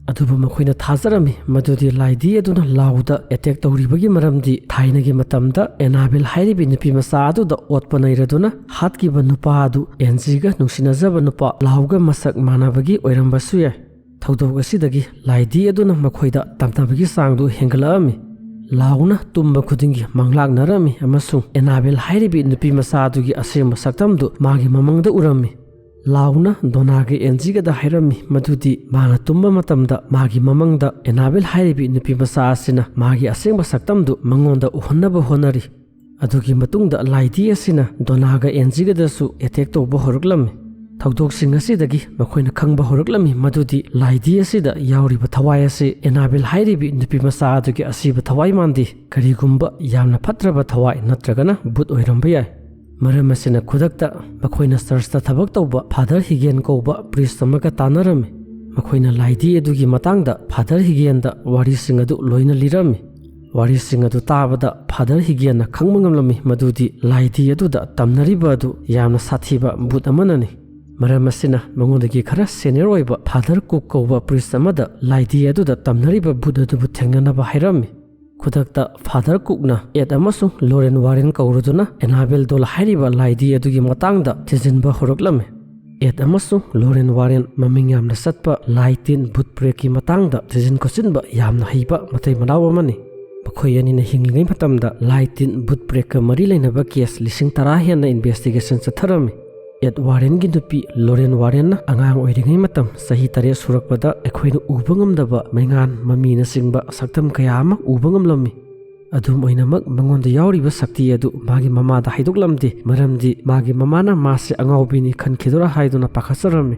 ꯑꯗꯨꯕꯨ ꯃꯈꯣꯏꯅ ꯊꯥꯖꯔꯝꯃꯤ ꯃꯗꯨꯗꯤ ꯂꯥꯏꯙꯤ ꯑꯗꯨꯅ ꯂꯥꯎꯗ ꯑꯦꯇꯦꯛ ꯇꯧꯔꯤꯕꯒꯤ ꯃꯔꯝꯗꯤ ꯊꯥꯏꯅꯒꯤ ꯃꯇꯝꯗ ꯑꯦꯅꯥꯕꯦꯜ ꯍꯥꯏꯔꯤꯕꯤ ꯅꯨꯄꯤ ꯃꯆꯥ ꯑꯗꯨꯗ ꯑꯣꯠꯄ ꯅꯩꯔꯗꯨꯅ ꯍꯥꯠꯈꯤꯕ ꯅꯨꯄꯥ ꯑꯗꯨ ꯑꯦꯟꯖꯤꯒ ꯅꯨꯡꯁꯤꯅꯖꯕ ꯅꯨꯄꯥ ꯂꯥꯎꯒ ꯃꯁꯛ ꯃꯥꯟꯅꯕꯒꯤ ꯑꯣꯏꯔꯝꯕꯁꯨ ꯌꯥꯏ꯫ ꯊꯧꯗꯣꯛ ꯑꯁꯤꯗꯒꯤ ꯂꯥꯏꯙꯤ ꯑꯗꯨꯅ ꯃꯈꯣꯏꯗ ꯇꯝꯅꯕꯒꯤ ꯆꯥꯡꯗꯨ ꯍꯦꯟꯒꯠꯂꯛꯑꯝꯃꯤ꯫ ꯂꯥꯎꯅ ꯇꯨꯝꯕ ꯈꯨꯗꯤꯡꯒꯤ ꯃꯪꯂꯥꯛꯅꯔꯝꯃꯤ ꯑꯃꯁꯨꯡ ꯑꯦꯅꯥꯕꯦꯜ ꯍꯥꯏꯔꯤꯕꯤ ꯅꯨꯄꯤ ꯃꯆꯥ ꯑꯗꯨꯒꯤ ꯑꯁꯦꯡꯕ ꯁꯛꯇꯝꯗꯨ ꯃꯥꯒꯤ ꯃꯃꯪꯗ ꯎꯔꯝꯃꯤ꯫ ꯂꯥꯎꯅ ꯗꯣꯅꯥꯒ ꯑꯦꯟꯖꯤꯒꯗ ꯍꯥꯏꯔꯝꯃꯤ ꯃꯗꯨꯗꯤ ꯃꯥꯅ ꯇꯨꯝꯕ ꯃꯇꯝꯗ ꯃꯥꯒꯤ ꯃꯃꯪꯗ ꯑꯦꯅꯥꯕꯦꯜ ꯍꯥꯏꯔꯤꯕꯤ ꯅꯨꯄꯤ ꯃꯆꯥ ꯑꯁꯤꯅ ꯃꯥꯒꯤ ꯑꯁꯦꯡꯕ ꯁꯛꯇꯝꯗꯨ ꯃꯉꯣꯟꯗ ꯎꯍꯟꯅꯕ ꯍꯣꯠꯅꯔꯤ꯫ ꯑꯗꯨꯒꯤ ꯃꯇꯨꯡꯗ ꯂꯥꯏꯙꯤ ꯑꯁꯤꯅ ꯗꯣꯅꯥꯒ ꯑꯦꯟꯖꯤꯒꯗꯁꯨ ꯑꯦꯇꯦꯛ ꯇꯧꯕ ꯍꯧꯔꯛꯂꯝꯃꯤ꯫ ꯊꯧꯗꯣꯛꯁꯤꯡ ꯑꯁꯤꯗꯒꯤ ꯃꯈꯣꯏꯅ ꯈꯪꯕ ꯍꯧꯔꯛꯂꯝꯃꯤ ꯃꯗꯨꯗꯤ ꯂꯥꯏꯙꯤ ꯑꯁꯤꯗ ꯌꯥꯎꯔꯤꯕ ꯊꯋꯥꯏ ꯑꯁꯤ ꯑꯦꯅꯥꯕꯦꯜ ꯍꯥꯏꯔꯤꯕꯤ ꯅꯨꯄꯤ ꯃꯆꯥ ꯑꯗꯨꯒꯤ ꯑꯁꯤꯕ ꯊꯋꯥꯏ ꯃꯥꯟꯗꯦ, ꯀꯔꯤꯒꯨꯝꯕ ꯌꯥꯝꯅ ꯐꯠꯇ꯭ꯔꯕ ꯊꯋꯥꯏ ꯅꯠꯇ꯭ꯔꯒꯅ ꯚꯨꯠ ꯑꯣꯏꯔꯝꯕ ꯌꯥꯏ꯫ ꯃꯔꯝ ꯑꯁꯤꯅ ꯈꯨꯗꯛꯇ ꯃꯈꯣꯏꯅ ꯆꯔꯆꯇ ꯊꯕꯛ ꯇꯧꯕ ꯐꯥꯗꯔ ꯍꯤꯒꯦꯟ ꯀꯧꯕ ꯄ꯭ꯔꯤꯁ ꯑꯃꯒ ꯇꯥꯟꯅꯔꯝꯃꯤ꯫ ꯃꯈꯣꯏꯅ ꯂꯥꯏꯙꯤ ꯑꯗꯨꯒꯤ ꯃꯇꯥꯡꯗ ꯐꯥꯗꯔ ꯍꯤꯒꯦꯟꯗ ꯋꯥꯔꯤꯁꯤꯡ ꯑꯗꯨ ꯂꯣꯏꯅ ꯂꯤꯔꯝꯃꯤ꯫ ꯋꯥꯔꯤꯁꯤꯡ ꯑꯗꯨ ꯇꯥꯕꯗ ꯐꯥꯗꯔ ꯍꯤꯒꯦꯟꯅ ꯈꯪꯕ ꯉꯝꯂꯝꯃꯤ ꯃꯗꯨꯗꯤ ꯂꯥꯏꯙꯤ ꯑꯗꯨꯗ ꯇꯝꯅꯔꯤꯕ ꯑꯗꯨ ꯌꯥꯝꯅ ꯁꯥꯊꯤꯕ ꯚꯨꯠ ꯑꯃꯅꯅꯤ꯫ ꯃꯔꯝ ꯑꯁꯤꯅ ꯃꯉꯣꯟꯗꯒꯤ ꯈꯔ ꯁꯦꯅꯤꯌꯔ ꯑꯣꯏꯕ ꯐꯥꯗꯔ ꯀꯨꯛ ꯀꯧꯕ ꯄ꯭ꯔꯤꯁ ꯑꯃꯗ ꯂꯥꯏꯙꯤ ꯑꯗꯨꯗ ꯇꯝꯅꯔꯤꯕ ꯚꯨꯠ ꯑꯗꯨꯕꯨ ꯊꯦꯡꯅꯅꯕ ꯍꯥꯏꯔꯝꯃꯤ꯫ ꯈꯨꯗꯛꯇ ꯐꯥꯗꯔ ꯀꯨꯛꯅ ꯑꯦꯗ ꯑꯃꯁꯨꯡ ꯂꯣꯔꯦꯟ ꯋꯥꯔꯦꯟ ꯀꯧꯔꯗꯨꯅ ꯑꯦꯅꯥꯕꯦꯜ ꯗꯣꯜ ꯍꯥꯏꯔꯤꯕ ꯂꯥꯏꯙꯤ ꯑꯗꯨꯒꯤ ꯃꯇꯥꯡꯗ ꯊꯤꯖꯤꯟꯕ ꯍꯧꯔꯛꯂꯝꯃꯤ꯫ ꯑꯦꯗ ꯑꯃꯁꯨꯡ ꯂꯣꯔꯦꯟ ꯋꯥꯔꯦꯟ ꯃꯃꯤꯡ ꯌꯥꯝꯅ ꯆꯠꯄ ꯂꯥꯏ ꯇꯤꯟ ꯚꯨꯠ ꯄ꯭ꯔꯦꯠꯀꯤ ꯃꯇꯥꯡꯗ ꯊꯤꯖꯤꯟ ꯈꯣꯠꯆꯤꯟꯕ ꯌꯥꯝꯅ ꯍꯩꯕ ꯃꯇꯩ ꯃꯅꯥꯎ ꯑꯃꯅꯤ꯫ ꯃꯈꯣꯏ ꯑꯅꯤꯅ ꯍꯤꯡꯂꯤꯉꯩ ꯃꯇꯝꯗ ꯂꯥꯏ ꯇꯤꯟ ꯚꯨꯠ ꯄ꯭ꯔꯦꯠꯀ ꯃꯔꯤ ꯂꯩꯅꯕ ꯀꯦꯁ ꯂꯤꯁꯤꯡ ꯇꯔꯥ ꯍꯦꯟꯅ ꯏꯟꯚꯦꯁꯇꯤꯒꯦꯁꯟ ꯆꯠꯊꯔꯝꯃꯤ꯫ ꯑꯦꯗ ꯋꯥꯔꯦꯟꯒꯤ ꯅꯨꯄꯤ ꯂꯣꯔꯦꯟ ꯋꯥꯔꯦꯟꯅ ꯑꯉꯥꯡ ꯑꯣꯏꯔꯤꯉꯩ ꯃꯇꯝ ꯆꯍꯤ ꯇꯔꯦꯠ ꯁꯨꯔꯛꯄꯗ ꯑꯩꯈꯣꯏꯅ ꯎꯕ ꯉꯝꯗꯕ ꯃꯩꯉꯥꯟ ꯃꯃꯤꯅꯆꯤꯡꯕ ꯁꯛꯇꯝ ꯀꯌꯥ ꯑꯃ ꯎꯕ ꯉꯝꯂꯝꯃꯤ꯫ ꯑꯗꯨꯝ ꯑꯣꯏꯅꯃꯛ ꯃꯉꯣꯟꯗ ꯌꯥꯎꯔꯤꯕ ꯁꯛꯇꯤ ꯑꯗꯨ ꯃꯥꯒꯤ ꯃꯃꯥꯗ ꯍꯥꯏꯗꯣꯛꯂꯝꯗꯦ, ꯃꯔꯝꯗꯤ ꯃꯥꯒꯤ ꯃꯃꯥꯅ ꯃꯥꯁꯦ ꯑꯉꯥꯎꯕꯤꯅꯤ ꯈꯟꯈꯤꯗꯣꯏꯔꯥ ꯍꯥꯏꯗꯨꯅ ꯄꯥꯈꯠꯆꯔꯝꯃꯤ꯫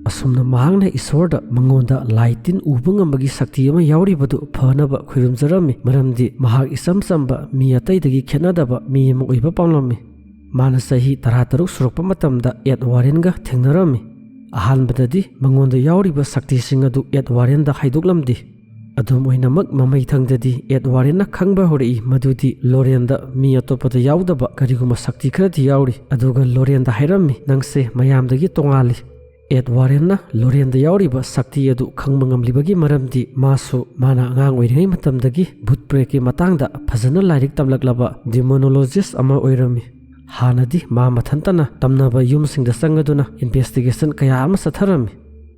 ꯑꯁꯨꯝꯅ ꯃꯍꯥꯛꯅ ꯏꯁꯣꯔꯗ ꯃꯉꯣꯟꯗ ꯂꯥꯏ ꯇꯤꯟ ꯎꯕ ꯉꯝꯕꯒꯤ ꯁꯛꯇꯤ ꯑꯃ ꯌꯥꯎꯔꯤꯕꯗꯨ ꯐꯅꯕ ꯈꯣꯏꯔꯨꯝꯖꯔꯝꯃꯤ, ꯃꯔꯝꯗꯤ ꯃꯍꯥꯛ ꯏꯆꯝ ꯆꯝꯕ ꯃꯤ ꯑꯇꯩꯗꯒꯤ ꯈꯦꯠꯅꯗꯕ ꯃꯤ ꯑꯃ ꯑꯣꯏꯕ ꯄꯥꯝꯂꯝꯃꯤ꯫ ꯃꯥꯅ ꯆꯍꯤ ꯇꯔꯥꯇꯔꯨꯛ ꯁꯨꯔꯛꯄ ꯃꯇꯝꯗ ꯑꯦꯗ ꯋꯥꯔꯦꯟꯒ ꯊꯦꯡꯅꯔꯝꯃꯤ꯫ ꯑꯍꯥꯟꯕꯗꯗꯤ ꯃꯉꯣꯟꯗ ꯌꯥꯎꯔꯤꯕ ꯁꯛꯇꯤꯁꯤꯡ ꯑꯗꯨ ꯑꯦꯗ ꯋꯥꯔꯦꯟꯗ ꯍꯥꯏꯗꯣꯛꯂꯝꯗꯦ꯫ ꯑꯗꯨꯝ ꯑꯣꯏꯅꯃꯛ ꯃꯃꯩꯊꯪꯗꯗꯤ ꯑꯦꯗ ꯋꯥꯔꯦꯟꯅ ꯈꯪꯕ ꯍꯧꯔꯛꯏ ꯃꯗꯨꯗꯤ ꯂꯣꯔꯦꯟꯗ ꯃꯤ ꯑꯇꯣꯞꯄꯗ ꯌꯥꯎꯗꯕ ꯀꯔꯤꯒꯨꯝꯕ ꯁꯛꯇꯤ ꯈꯔꯗꯤ ꯌꯥꯎꯔꯤ꯫ ꯑꯗꯨꯒ ꯂꯣꯔꯦꯟꯗ ꯍꯥꯏꯔꯝꯃꯤ, "ꯅꯪꯁꯦ ꯃꯌꯥꯝꯗꯒꯤ ꯇꯣꯉꯥꯜꯂꯤ꯫" ꯑꯦꯗ ꯋꯥꯔꯦꯟꯅ ꯂꯣꯔꯦꯟꯗ ꯌꯥꯎꯔꯤꯕ ꯁꯛꯇꯤ ꯑꯗꯨ ꯈꯪꯕ ꯉꯝꯂꯤꯕꯒꯤ ꯃꯔꯝꯗꯤ ꯃꯥꯁꯨ ꯃꯥꯅ ꯑꯉꯥꯡ ꯑꯣꯏꯔꯤꯉꯩ ꯃꯇꯝꯗꯒꯤ ꯚꯨꯠ ꯄ꯭ꯔꯦꯠꯀꯤ ꯃꯇꯥꯡꯗ ꯐꯖꯅ ꯂꯥꯏꯔꯤꯛ ꯇꯝꯂꯛꯂꯕ ꯗꯤꯃꯣꯅꯣꯂꯣꯖꯤꯁ ꯑꯃ ꯑꯣꯏꯔꯝꯃꯤ꯫ ꯍꯥꯟꯅꯗꯤ ꯃꯥ ꯃꯊꯟꯇꯅ ꯇꯝꯅꯕ ꯌꯨꯝꯁꯤꯡꯗ ꯆꯪꯂꯗꯨꯅ ꯏꯟꯚꯦꯁꯇꯤꯒꯦꯁꯟ ꯀꯌꯥ ꯑꯃ ꯆꯠꯊꯔꯝꯃꯤ꯫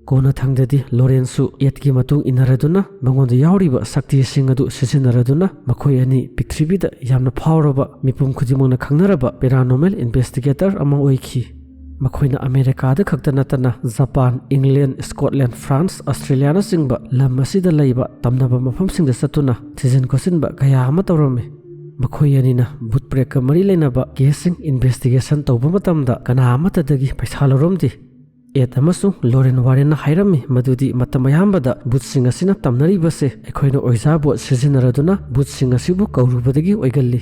ꯀꯣꯟꯅꯊꯪꯗꯗꯤ ꯂꯣꯔꯦꯟꯁꯨ ꯑꯦꯗꯀꯤ ꯃꯇꯨꯡ ꯏꯟꯅꯔꯗꯨꯅ ꯃꯉꯣꯟꯗ ꯌꯥꯎꯔꯤꯕ ꯁꯛꯇꯤꯁꯤꯡ ꯑꯗꯨ ꯁꯤꯖꯤꯟꯅꯔꯗꯨꯅ ꯃꯈꯣꯏ ꯑꯅꯤ ꯄ꯭ꯔꯤꯊꯤꯕꯤꯗ ꯌꯥꯝꯅ ꯐꯥꯎꯔꯕ, ꯃꯤꯄꯨꯝ ꯈꯨꯗꯤꯡꯃꯛꯅ ꯈꯪꯅꯔꯕ paranormal investigator ꯑꯃ ꯑꯣꯏꯈꯤ꯫ ꯃꯈꯣꯏꯅ ꯑꯃꯦꯔꯤꯀꯥꯗ ꯈꯛꯇ ꯅꯠꯇꯅ ꯖꯄꯥꯟ, ꯏꯪꯂꯦꯟ, ꯁ꯭ꯀꯣꯠꯂꯦꯟ, ꯐ꯭ꯔꯥꯟꯁ, ꯑꯁꯇ꯭ꯔꯦꯂꯤꯌꯥꯅꯆꯤꯡꯕ ꯂꯝ ꯑꯁꯤꯗ ꯂꯩꯕ ꯇꯝꯅꯕ ꯃꯐꯝꯁꯤꯡꯗ ꯆꯠꯇꯨꯅ ꯊꯤꯖꯤꯟ ꯈꯣꯠꯆꯤꯟꯕ ꯀꯌꯥ ꯑꯃ ꯇꯧꯔꯝꯃꯤ꯫ ꯃꯈꯣꯏ ꯑꯅꯤꯅ ꯕꯨꯠ ꯄ꯭ꯔꯦꯛꯀ ꯃꯔꯤ ꯂꯩꯅꯕ ꯀꯦꯁꯁꯤꯡ ꯏꯟꯚꯦꯁꯇꯤꯒꯦꯁꯟ ꯇꯧꯕ ꯃꯇꯝꯗ ꯀꯅꯥ ꯑꯃꯠꯇꯗꯒꯤ ꯄꯩꯁꯥ ꯂꯧꯔꯝꯗꯦ꯫ ꯑꯦꯗ ꯑꯃꯁꯨꯡ ꯂꯣꯔꯦꯟ ꯋꯥꯔꯦꯟꯅ ꯍꯥꯏꯔꯝꯃꯤ ꯃꯗꯨꯗꯤ ꯃꯇꯝ ꯑꯌꯥꯝꯕꯗ ꯕꯨꯠꯁꯤꯡ ꯑꯁꯤꯅ ꯇꯝꯅꯔꯤꯕꯁꯦ ꯑꯩꯈꯣꯏꯅ ꯑꯣꯏꯖꯥ ꯕꯣꯠ ꯁꯤꯖꯤꯟꯅꯔꯗꯨꯅ ꯕꯨꯠꯁꯤꯡ ꯑꯁꯤꯕꯨ ꯀꯧꯔꯨꯕꯗꯒꯤ ꯑꯣꯏꯒꯜꯂꯤ꯫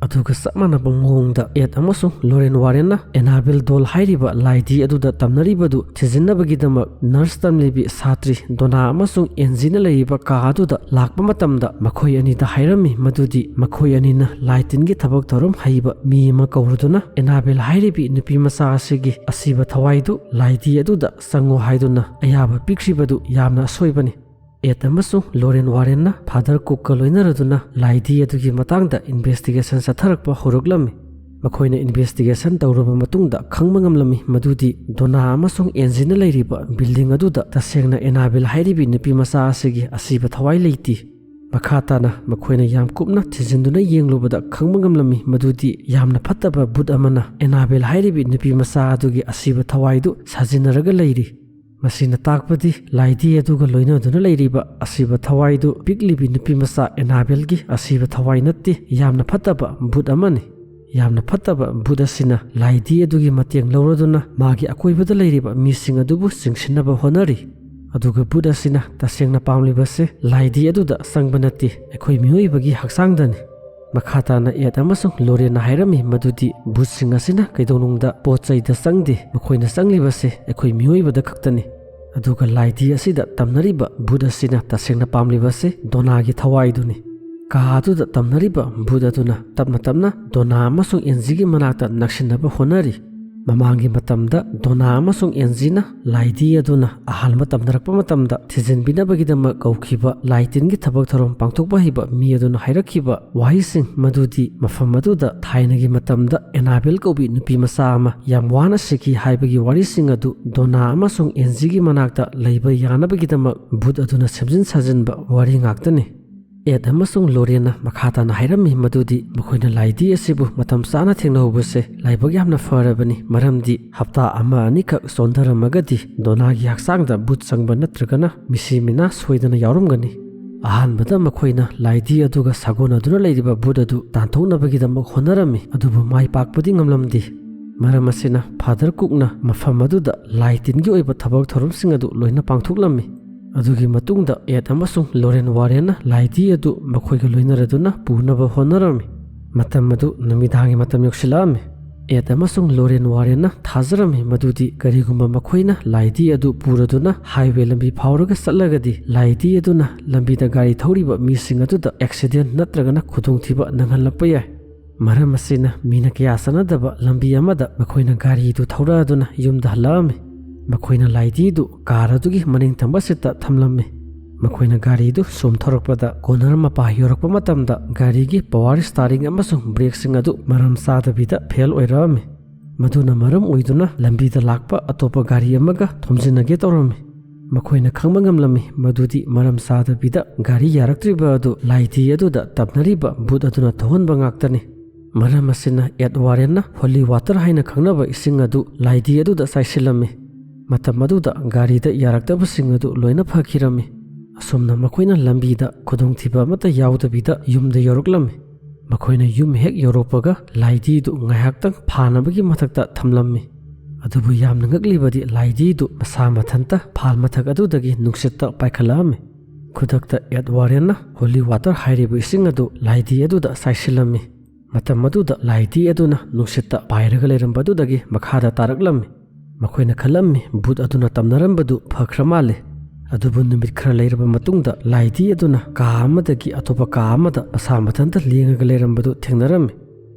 ꯑꯗꯨꯒ ꯆꯞ ꯃꯥꯟꯅꯕ ꯃꯑꯣꯡꯗ ꯑꯦꯗ ꯑꯃꯁꯨꯡ ꯂꯣꯔꯦꯟ ꯋꯥꯔꯦꯟꯅ ꯑꯦꯅꯥꯕꯦꯜ ꯗꯣꯜ ꯍꯥꯏꯔꯤꯕ ꯂꯥꯏꯙꯤ ꯑꯗꯨꯗ ꯇꯝꯅꯔꯤꯕꯗꯨ ꯊꯤꯖꯤꯟꯅꯕꯒꯤꯗꯃꯛ ꯅꯔꯁ ꯇꯝꯂꯤꯕꯤ ꯁꯥꯇ꯭ꯔꯤ ꯗꯣꯅꯥ ꯑꯃꯁꯨꯡ ꯑꯦꯟꯖꯤꯅ ꯂꯩꯔꯤꯕ ꯀꯥ ꯑꯗꯨꯗ ꯂꯥꯛꯄ ꯃꯇꯝꯗ ꯃꯈꯣꯏ ꯑꯅꯤꯗ ꯍꯥꯏꯔꯝꯃꯤ ꯃꯗꯨꯗꯤ ꯃꯈꯣꯏ ꯑꯅꯤꯅ ꯂꯥꯏ ꯇꯤꯟꯒꯤ ꯊꯕꯛ ꯊꯧꯔꯝ ꯍꯩꯕ ꯃꯤ ꯑꯃ ꯀꯧꯔꯗꯨꯅ ꯑꯦꯅꯥꯕꯦꯜ ꯍꯥꯏꯔꯤꯕꯤ ꯅꯨꯄꯤ ꯃꯆꯥ ꯑꯁꯤꯒꯤ ꯑꯁꯤꯕ ꯊꯋꯥꯏꯗꯨ ꯂꯥꯏꯙꯤ ꯑꯗꯨꯗ ꯆꯪꯉꯨ ꯍꯥꯏꯗꯨꯅ ꯑꯌꯥꯕ ꯄꯤꯈ꯭ꯔꯤꯕꯗꯨ ꯌꯥꯝꯅ ꯑꯁꯣꯏꯕꯅꯤ꯫ ꯑꯦꯗ ꯑꯃꯁꯨꯡ ꯂꯣꯔꯦꯟ ꯋꯥꯔꯦꯟꯅ ꯐꯥꯗꯔ ꯀꯨꯛꯀ ꯂꯣꯏꯅꯔꯗꯨꯅ ꯂꯥꯏꯙꯤ ꯑꯗꯨꯒꯤ ꯃꯇꯥꯡꯗ ꯏꯟꯚꯦꯁꯇꯤꯒꯦꯁꯟ ꯆꯠꯊꯔꯛꯄ ꯍꯧꯔꯛꯂꯝꯃꯤ꯫ ꯃꯈꯣꯏꯅ ꯏꯟꯚꯦꯁꯇꯤꯒꯦꯁꯟ ꯇꯧꯔꯕ ꯃꯇꯨꯡꯗ ꯈꯪꯕ ꯉꯝꯂꯝꯃꯤ ꯃꯗꯨꯗꯤ ꯗꯣꯅꯥ ꯑꯃꯁꯨꯡ ꯑꯦꯟꯖꯤꯅ ꯂꯩꯔꯤꯕ ꯕꯤꯜꯗꯤꯡ ꯑꯗꯨꯗ ꯇꯁꯦꯡꯅ ꯑꯦꯅꯥꯕꯦꯜ ꯍꯥꯏꯔꯤꯕꯤ ꯅꯨꯄꯤ ꯃꯆꯥ ꯑꯁꯤꯒꯤ ꯑꯁꯤꯕ ꯊꯋꯥꯏ ꯂꯩꯇꯦ꯫ ꯃꯈꯥ ꯇꯥꯅ ꯃꯈꯣꯏꯅ ꯌꯥꯝ ꯀꯨꯞꯅ ꯊꯤꯖꯤꯟꯗꯨꯅ ꯌꯦꯡꯂꯨꯕꯗ ꯈꯪꯕ ꯉꯝꯂꯝꯃꯤ ꯃꯗꯨꯗꯤ ꯌꯥꯝꯅ ꯐꯠꯇꯕ ꯕꯨꯠ ꯑꯃꯅ ꯑꯦꯅꯥꯕꯦꯜ ꯍꯥꯏꯔꯤꯕꯤ ꯅꯨꯄꯤ ꯃꯆꯥ ꯑꯗꯨꯒꯤ ꯑꯁꯤꯕ ꯊꯋꯥꯏꯗꯨ ꯁꯥꯖꯤꯟꯅꯔꯒ ꯂꯩꯔꯤ꯫ ꯃꯁꯤꯅ ꯇꯥꯛꯄꯗꯤ ꯂꯥꯏꯙꯤ ꯑꯗꯨꯒ ꯂꯣꯏꯅꯗꯨꯅ ꯂꯩꯔꯤꯕ ꯑꯁꯤꯕ ꯊꯋꯥꯏꯗꯨ ꯄꯤꯛꯂꯤꯕꯤ ꯅꯨꯄꯤ ꯃꯆꯥ ꯑꯦꯅꯥꯕꯦꯜꯒꯤ ꯑꯁꯤꯕ ꯊꯋꯥꯏ ꯅꯠꯇꯦ, ꯌꯥꯝꯅ ꯐꯠꯇꯕ ꯕꯨꯠ ꯑꯃꯅꯤ꯫ ꯌꯥꯝꯅ ꯐꯠꯇꯕ ꯕꯨꯠ ꯑꯁꯤꯅ ꯂꯥꯏꯙꯤ ꯑꯗꯨꯒꯤ ꯃꯇꯦꯡ ꯂꯧꯔꯗꯨꯅ ꯃꯥꯒꯤ ꯑꯀꯣꯏꯕꯗ ꯂꯩꯔꯤꯕ ꯃꯤꯁꯤꯡ ꯑꯗꯨꯕꯨ ꯆꯤꯡꯁꯤꯟꯅꯕ ꯍꯣꯠꯅꯔꯤ꯫ ꯑꯗꯨꯒ ꯕꯨꯠ ꯑꯁꯤꯅ ꯇꯁꯦꯡꯅ ꯄꯥꯝꯂꯤꯕꯁꯦ ꯂꯥꯏꯙꯤ ꯑꯗꯨꯗ ꯆꯪꯕ ꯅꯠꯇꯦ, ꯑꯩꯈꯣꯏ ꯃꯤꯑꯣꯏꯕꯒꯤ ꯍꯛꯆꯥꯡꯗꯅꯤ꯫ ꯃꯈꯥ ꯇꯥꯅ ꯑꯦꯗ ꯑꯃꯁꯨꯡ ꯂꯣꯔꯦꯟꯅ ꯍꯥꯏꯔꯝꯃꯤ ꯃꯗꯨꯗꯤ ꯕꯨꯠꯁꯤꯡ ꯑꯁꯤꯅ ꯀꯩꯗꯧꯅꯨꯡꯗ ꯄꯣꯠ ꯆꯩꯗ ꯆꯪꯗꯦ, ꯃꯈꯣꯏꯅ ꯆꯪꯂꯤꯕꯁꯦ ꯑꯩꯈꯣꯏ ꯃꯤꯑꯣꯏꯕꯗ ꯈꯛꯇꯅꯤ꯫ ꯑꯗꯨꯒ ꯂꯥꯏꯙꯤ ꯑꯁꯤꯗ ꯇꯝꯅꯔꯤꯕ ꯕꯨꯠ ꯑꯁꯤꯅ ꯇꯁꯦꯡꯅ ꯄꯥꯝꯂꯤꯕꯁꯦ ꯗꯣꯅꯥꯒꯤ ꯊꯋꯥꯏꯗꯨꯅꯤ꯫ ꯀꯥ ꯑꯗꯨꯗ ꯇꯝꯅꯔꯤꯕ ꯕꯨꯠ ꯑꯗꯨꯅ ꯇꯞꯅ ꯇꯞꯅ ꯗꯣꯅꯥ ꯑꯃꯁꯨꯡ ꯑꯦꯟꯖꯤꯒꯤ ꯃꯅꯥꯛꯇ ꯅꯛꯁꯤꯟꯅꯕ ꯍꯣꯠꯅꯔꯤ꯫ ꯃꯃꯥꯡꯒꯤ ꯃꯇꯝꯗ ꯗꯣꯅꯥ ꯑꯃꯁꯨꯡ ꯑꯦꯟꯖꯤꯅ ꯂꯥꯏꯙꯤ ꯑꯗꯨꯅ ꯑꯍꯥꯟꯕ ꯇꯝꯅꯔꯛꯄ ꯃꯇꯝꯗ ꯊꯤꯖꯤꯟꯕꯤꯅꯕꯒꯤꯗꯃꯛ ꯀꯧꯈꯤꯕ ꯂꯥꯏ ꯇꯤꯟꯒꯤ ꯊꯕꯛ ꯊꯧꯔꯝ ꯄꯥꯡꯊꯣꯛꯄ ꯍꯩꯕ ꯃꯤ ꯑꯗꯨꯅ ꯍꯥꯏꯔꯛꯈꯤꯕ ꯋꯥꯍꯩꯁꯤꯡ ꯃꯗꯨꯗꯤ ꯃꯐꯝ ꯑꯗꯨꯗ ꯊꯥꯏꯅꯒꯤ ꯃꯇꯝꯗ ꯑꯦꯅꯥꯕꯦꯜ ꯀꯧꯕꯤ ꯅꯨꯄꯤ ꯃꯆꯥ ꯑꯃ ꯌꯥꯝ ꯋꯥꯅ ꯁꯤꯈꯤ ꯍꯥꯏꯕꯒꯤ ꯋꯥꯔꯤꯁꯤꯡ ꯑꯗꯨ ꯗꯣꯅꯥ ꯑꯃꯁꯨꯡ ꯑꯦꯟꯖꯤꯒꯤ ꯃꯅꯥꯛꯇ ꯂꯩꯕ ꯌꯥꯅꯕꯒꯤꯗꯃꯛ ꯚꯨꯠ ꯑꯗꯨꯅ ꯁꯦꯝꯖꯤꯟ ꯁꯥꯖꯤꯟꯕ ꯋꯥꯔꯤ ꯉꯥꯛꯇꯅꯤ꯫ ꯑꯦꯗ ꯑꯃꯁꯨꯡ ꯂꯣꯔꯦꯟꯅ ꯃꯈꯥ ꯇꯥꯅ ꯍꯥꯏꯔꯝꯃꯤ ꯃꯗꯨꯗꯤ ꯃꯈꯣꯏꯅ ꯂꯥꯏꯙꯤ ꯑꯁꯤꯕꯨ ꯃꯇꯝ ꯆꯥꯅ ꯊꯦꯡꯅꯍꯧꯕꯁꯦ ꯂꯥꯏꯕꯛ ꯌꯥꯝꯅ ꯐꯔꯕꯅꯤ, ꯃꯔꯝꯗꯤ ꯍꯞꯇꯥ ꯑꯃ ꯑꯅꯤꯈꯛ ꯆꯣꯟꯊꯔꯝꯃꯒꯗꯤ ꯗꯣꯅꯥꯒꯤ ꯍꯛꯆꯥꯡꯗ ꯚꯨꯠ ꯆꯪꯕ ꯅꯠꯇ꯭ꯔꯒꯅ ꯃꯤꯁꯤ ꯃꯤꯅꯥ ꯁꯣꯏꯗꯅ ꯌꯥꯎꯔꯝꯒꯅꯤ꯫ ꯑꯍꯥꯟꯕꯗ ꯃꯈꯣꯏꯅ ꯂꯥꯏꯙꯤ ꯑꯗꯨꯒ ꯁꯥꯒꯣꯟꯅꯗꯨꯅ ꯂꯩꯔꯤꯕ ꯚꯨꯠ ꯑꯗꯨ ꯇꯥꯟꯊꯣꯛꯅꯕꯒꯤꯗꯃꯛ ꯍꯣꯠꯅꯔꯝꯃꯤ, ꯑꯗꯨꯕꯨ ꯃꯥꯏ ꯄꯥꯛꯄꯗꯤ ꯉꯝꯂꯝꯗꯦ꯫ ꯃꯔꯝ ꯑꯁꯤꯅ ꯐꯥꯗꯔ ꯀꯨꯛꯅ ꯃꯐꯝ ꯑꯗꯨꯗ ꯂꯥꯏ ꯇꯤꯟꯒꯤ ꯑꯣꯏꯕ ꯊꯕꯛ ꯊꯧꯔꯝꯁꯤꯡ ꯑꯗꯨ ꯂꯣꯏꯅ ꯄꯥꯡꯊꯣꯛꯂꯝꯃꯤ꯫ ꯑꯗꯨꯒꯤ ꯃꯇꯨꯡꯗ ꯑꯦꯗ ꯑꯃꯁꯨꯡ ꯂꯣꯔꯦꯟ ꯋꯥꯔꯦꯟꯅ ꯂꯥꯏꯙꯤ ꯑꯗꯨ ꯃꯈꯣꯏꯒ ꯂꯣꯏꯅꯔꯗꯨꯅ ꯄꯨꯅꯕ ꯍꯣꯠꯅꯔꯝꯃꯤ꯫ ꯃꯇꯝ ꯑꯗꯨ ꯅꯨꯃꯤꯗꯥꯡꯒꯤ ꯃꯇꯝ ꯌꯧꯁꯤꯜꯂꯛꯑꯝꯃꯤ꯫ ꯑꯦꯗ ꯑꯃꯁꯨꯡ ꯂꯣꯔꯦꯟ ꯋꯥꯔꯦꯟꯅ ꯊꯥꯖꯔꯝꯃꯤ ꯃꯗꯨꯗꯤ ꯀꯔꯤꯒꯨꯝꯕ ꯃꯈꯣꯏꯅ ꯂꯥꯏꯙꯤ ꯑꯗꯨ ꯄꯨꯔꯗꯨꯅ ꯍꯥꯏꯋꯦ ꯂꯝꯕꯤ ꯐꯥꯎꯔꯒ ꯆꯠꯂꯒꯗꯤ ꯂꯥꯏꯙꯤ ꯑꯗꯨꯅ ꯂꯝꯕꯤꯗ ꯒꯥꯔꯤ ꯊꯧꯔꯤꯕ ꯃꯤꯁꯤꯡ ꯑꯗꯨꯗ ꯑꯦꯛꯁꯤꯗꯦꯟ ꯅꯠꯇ꯭ꯔꯒꯅ ꯈꯨꯗꯣꯡꯊꯤꯕ ꯅꯪꯍꯜꯂꯛꯄ ꯌꯥꯏ꯫ ꯃꯔꯝ ꯑꯁꯤꯅ ꯃꯤꯅ ꯀꯌꯥ ꯆꯠꯅꯗꯕ ꯂꯝꯕꯤ ꯑꯃꯗ ꯃꯈꯣꯏꯅ ꯒꯥꯔꯤꯗꯨ ꯊꯧꯔꯛꯑꯗꯨꯅ ꯌꯨꯝꯗ ꯍꯜꯂꯛꯑꯝꯃꯤ꯫ ꯃꯈꯣꯏꯅ ꯂꯥꯏꯙꯤꯗꯨ ꯀꯥꯔ ꯑꯗꯨꯒꯤ ꯃꯅꯤꯡ ꯊꯪꯕ ꯁꯤꯠꯇ ꯊꯝꯂꯝꯃꯤ꯫ ꯃꯈꯣꯏꯅ ꯒꯥꯔꯤꯗꯨ ꯁꯨꯝ ꯊꯧꯔꯛꯄꯗ ꯀꯣꯅꯔ ꯃꯄꯥ ꯌꯧꯔꯛꯄ ꯃꯇꯝꯗ ꯒꯥꯔꯤꯒꯤ ꯄꯋꯥꯔ ꯁ꯭ꯇꯥꯔꯤꯡ ꯑꯃꯁꯨꯡ ꯕ꯭ꯔꯦꯛꯁꯤꯡ ꯑꯗꯨ ꯃꯔꯝ ꯆꯥꯗꯕꯤꯗ ꯐꯦꯜ ꯑꯣꯏꯔꯛꯑꯝꯃꯤ꯫ ꯃꯗꯨꯅ ꯃꯔꯝ ꯑꯣꯏꯗꯨꯅ ꯂꯝꯕꯤꯗ ꯂꯥꯛꯄ ꯑꯇꯣꯞꯄ ꯒꯥꯔꯤ ꯑꯃꯒ ꯊꯣꯝꯖꯤꯟꯅꯒꯦ ꯇꯧꯔꯝꯃꯤ꯫ ꯃꯈꯣꯏꯅ ꯈꯪꯕ ꯉꯝꯂꯝꯃꯤ ꯃꯗꯨꯗꯤ ꯃꯔꯝ ꯆꯥꯗꯕꯤꯗ ꯒꯥꯔꯤ ꯌꯥꯔꯛꯇ꯭ꯔꯤꯕ ꯑꯗꯨ ꯂꯥꯏꯙꯤ ꯑꯗꯨꯗ ꯇꯞꯅꯔꯤꯕ ꯚꯨꯠ ꯑꯗꯨꯅ ꯊꯧꯍꯟꯕ ꯉꯥꯛꯇꯅꯤ꯫ ꯃꯔꯝ ꯑꯁꯤꯅ ꯑꯦꯗ ꯋꯥꯔꯦꯟꯅ ꯍꯣꯂꯤ ꯋꯥꯇꯔ ꯍꯥꯏꯅ ꯈꯪꯅꯕ ꯏꯁꯤꯡ ꯑꯗꯨ ꯂꯥꯏꯙꯤ ꯑꯗꯨꯗ ꯆꯥꯏꯁꯤꯜꯂꯝꯃꯤ꯫ ꯃꯇꯝ ꯑꯗꯨꯗ ꯒꯥꯔꯤꯗ ꯌꯥꯔꯛꯇꯕꯁꯤꯡ ꯑꯗꯨ ꯂꯣꯏꯅ ꯐꯈꯤꯔꯝꯃꯤ꯫ ꯑꯁꯨꯝꯅ ꯃꯈꯣꯏꯅ ꯂꯝꯕꯤꯗ ꯈꯨꯗꯣꯡꯊꯤꯕ ꯑꯃꯠꯇ ꯌꯥꯎꯗꯕꯤꯗ ꯌꯨꯝꯗ ꯌꯧꯔꯛꯂꯝꯃꯤ꯫ ꯃꯈꯣꯏꯅ ꯌꯨꯝ ꯍꯦꯛ ꯌꯧꯔꯛꯄꯒ ꯂꯥꯏꯙꯤꯗꯨ ꯉꯥꯏꯍꯥꯛꯇꯪ ꯐꯥꯅꯕꯒꯤ ꯃꯊꯛꯇ ꯊꯝꯂꯝꯃꯤ꯫ ꯑꯗꯨꯕꯨ ꯌꯥꯝꯅ ꯉꯛꯂꯤꯕꯗꯤ ꯂꯥꯏꯙꯤꯗꯨ ꯃꯁꯥ ꯃꯊꯟꯇ ꯐꯥꯜ ꯃꯊꯛ ꯑꯗꯨꯗꯒꯤ ꯅꯨꯡꯁꯤꯠꯇ ꯄꯥꯏꯈꯠꯂꯛꯑꯝꯃꯤ꯫ ꯈꯨꯗꯛꯇ ꯑꯦꯗ ꯋꯥꯔꯦꯟꯅ ꯍꯣꯂꯤ ꯋꯥꯇꯔ ꯍꯥꯏꯔꯤꯕ ꯏꯁꯤꯡ ꯑꯗꯨ ꯂꯥꯏꯙꯤ ꯑꯗꯨꯗ ꯆꯥꯏꯁꯤꯜꯂꯝꯃꯤ꯫ ꯃꯇꯝ ꯑꯗꯨꯗ ꯂꯥꯏꯙꯤ ꯑꯗꯨꯅ ꯅꯨꯡꯁꯤꯠꯇ ꯄꯥꯏꯔꯒ ꯂꯩꯔꯝꯕ ꯑꯗꯨꯗꯒꯤ ꯃꯈꯥꯗ ꯇꯥꯔꯛꯂꯝꯃꯤ꯫ ꯃꯈꯣꯏꯅ ꯈꯜꯂꯝꯃꯤ ꯚꯨꯠ ꯑꯗꯨꯅ ꯇꯝꯅꯔꯝꯕꯗꯨ ꯐꯈ꯭ꯔ ꯃꯥꯜꯂꯦ꯫ ꯑꯗꯨꯕꯨ ꯅꯨꯃꯤꯠ ꯈꯔ ꯂꯩꯔꯕ ꯃꯇꯨꯡꯗ ꯂꯥꯏꯙꯤ ꯑꯗꯨꯅ ꯀꯥ ꯑꯃꯗꯒꯤ ꯑꯇꯣꯞꯄ ꯀꯥ ꯑꯃꯗ ꯃꯁꯥ ꯃꯊꯟꯇ ꯂꯦꯡꯉꯒ ꯂꯩꯔꯝꯕꯗꯨ ꯊꯦꯡꯅꯔꯝꯃꯤ꯫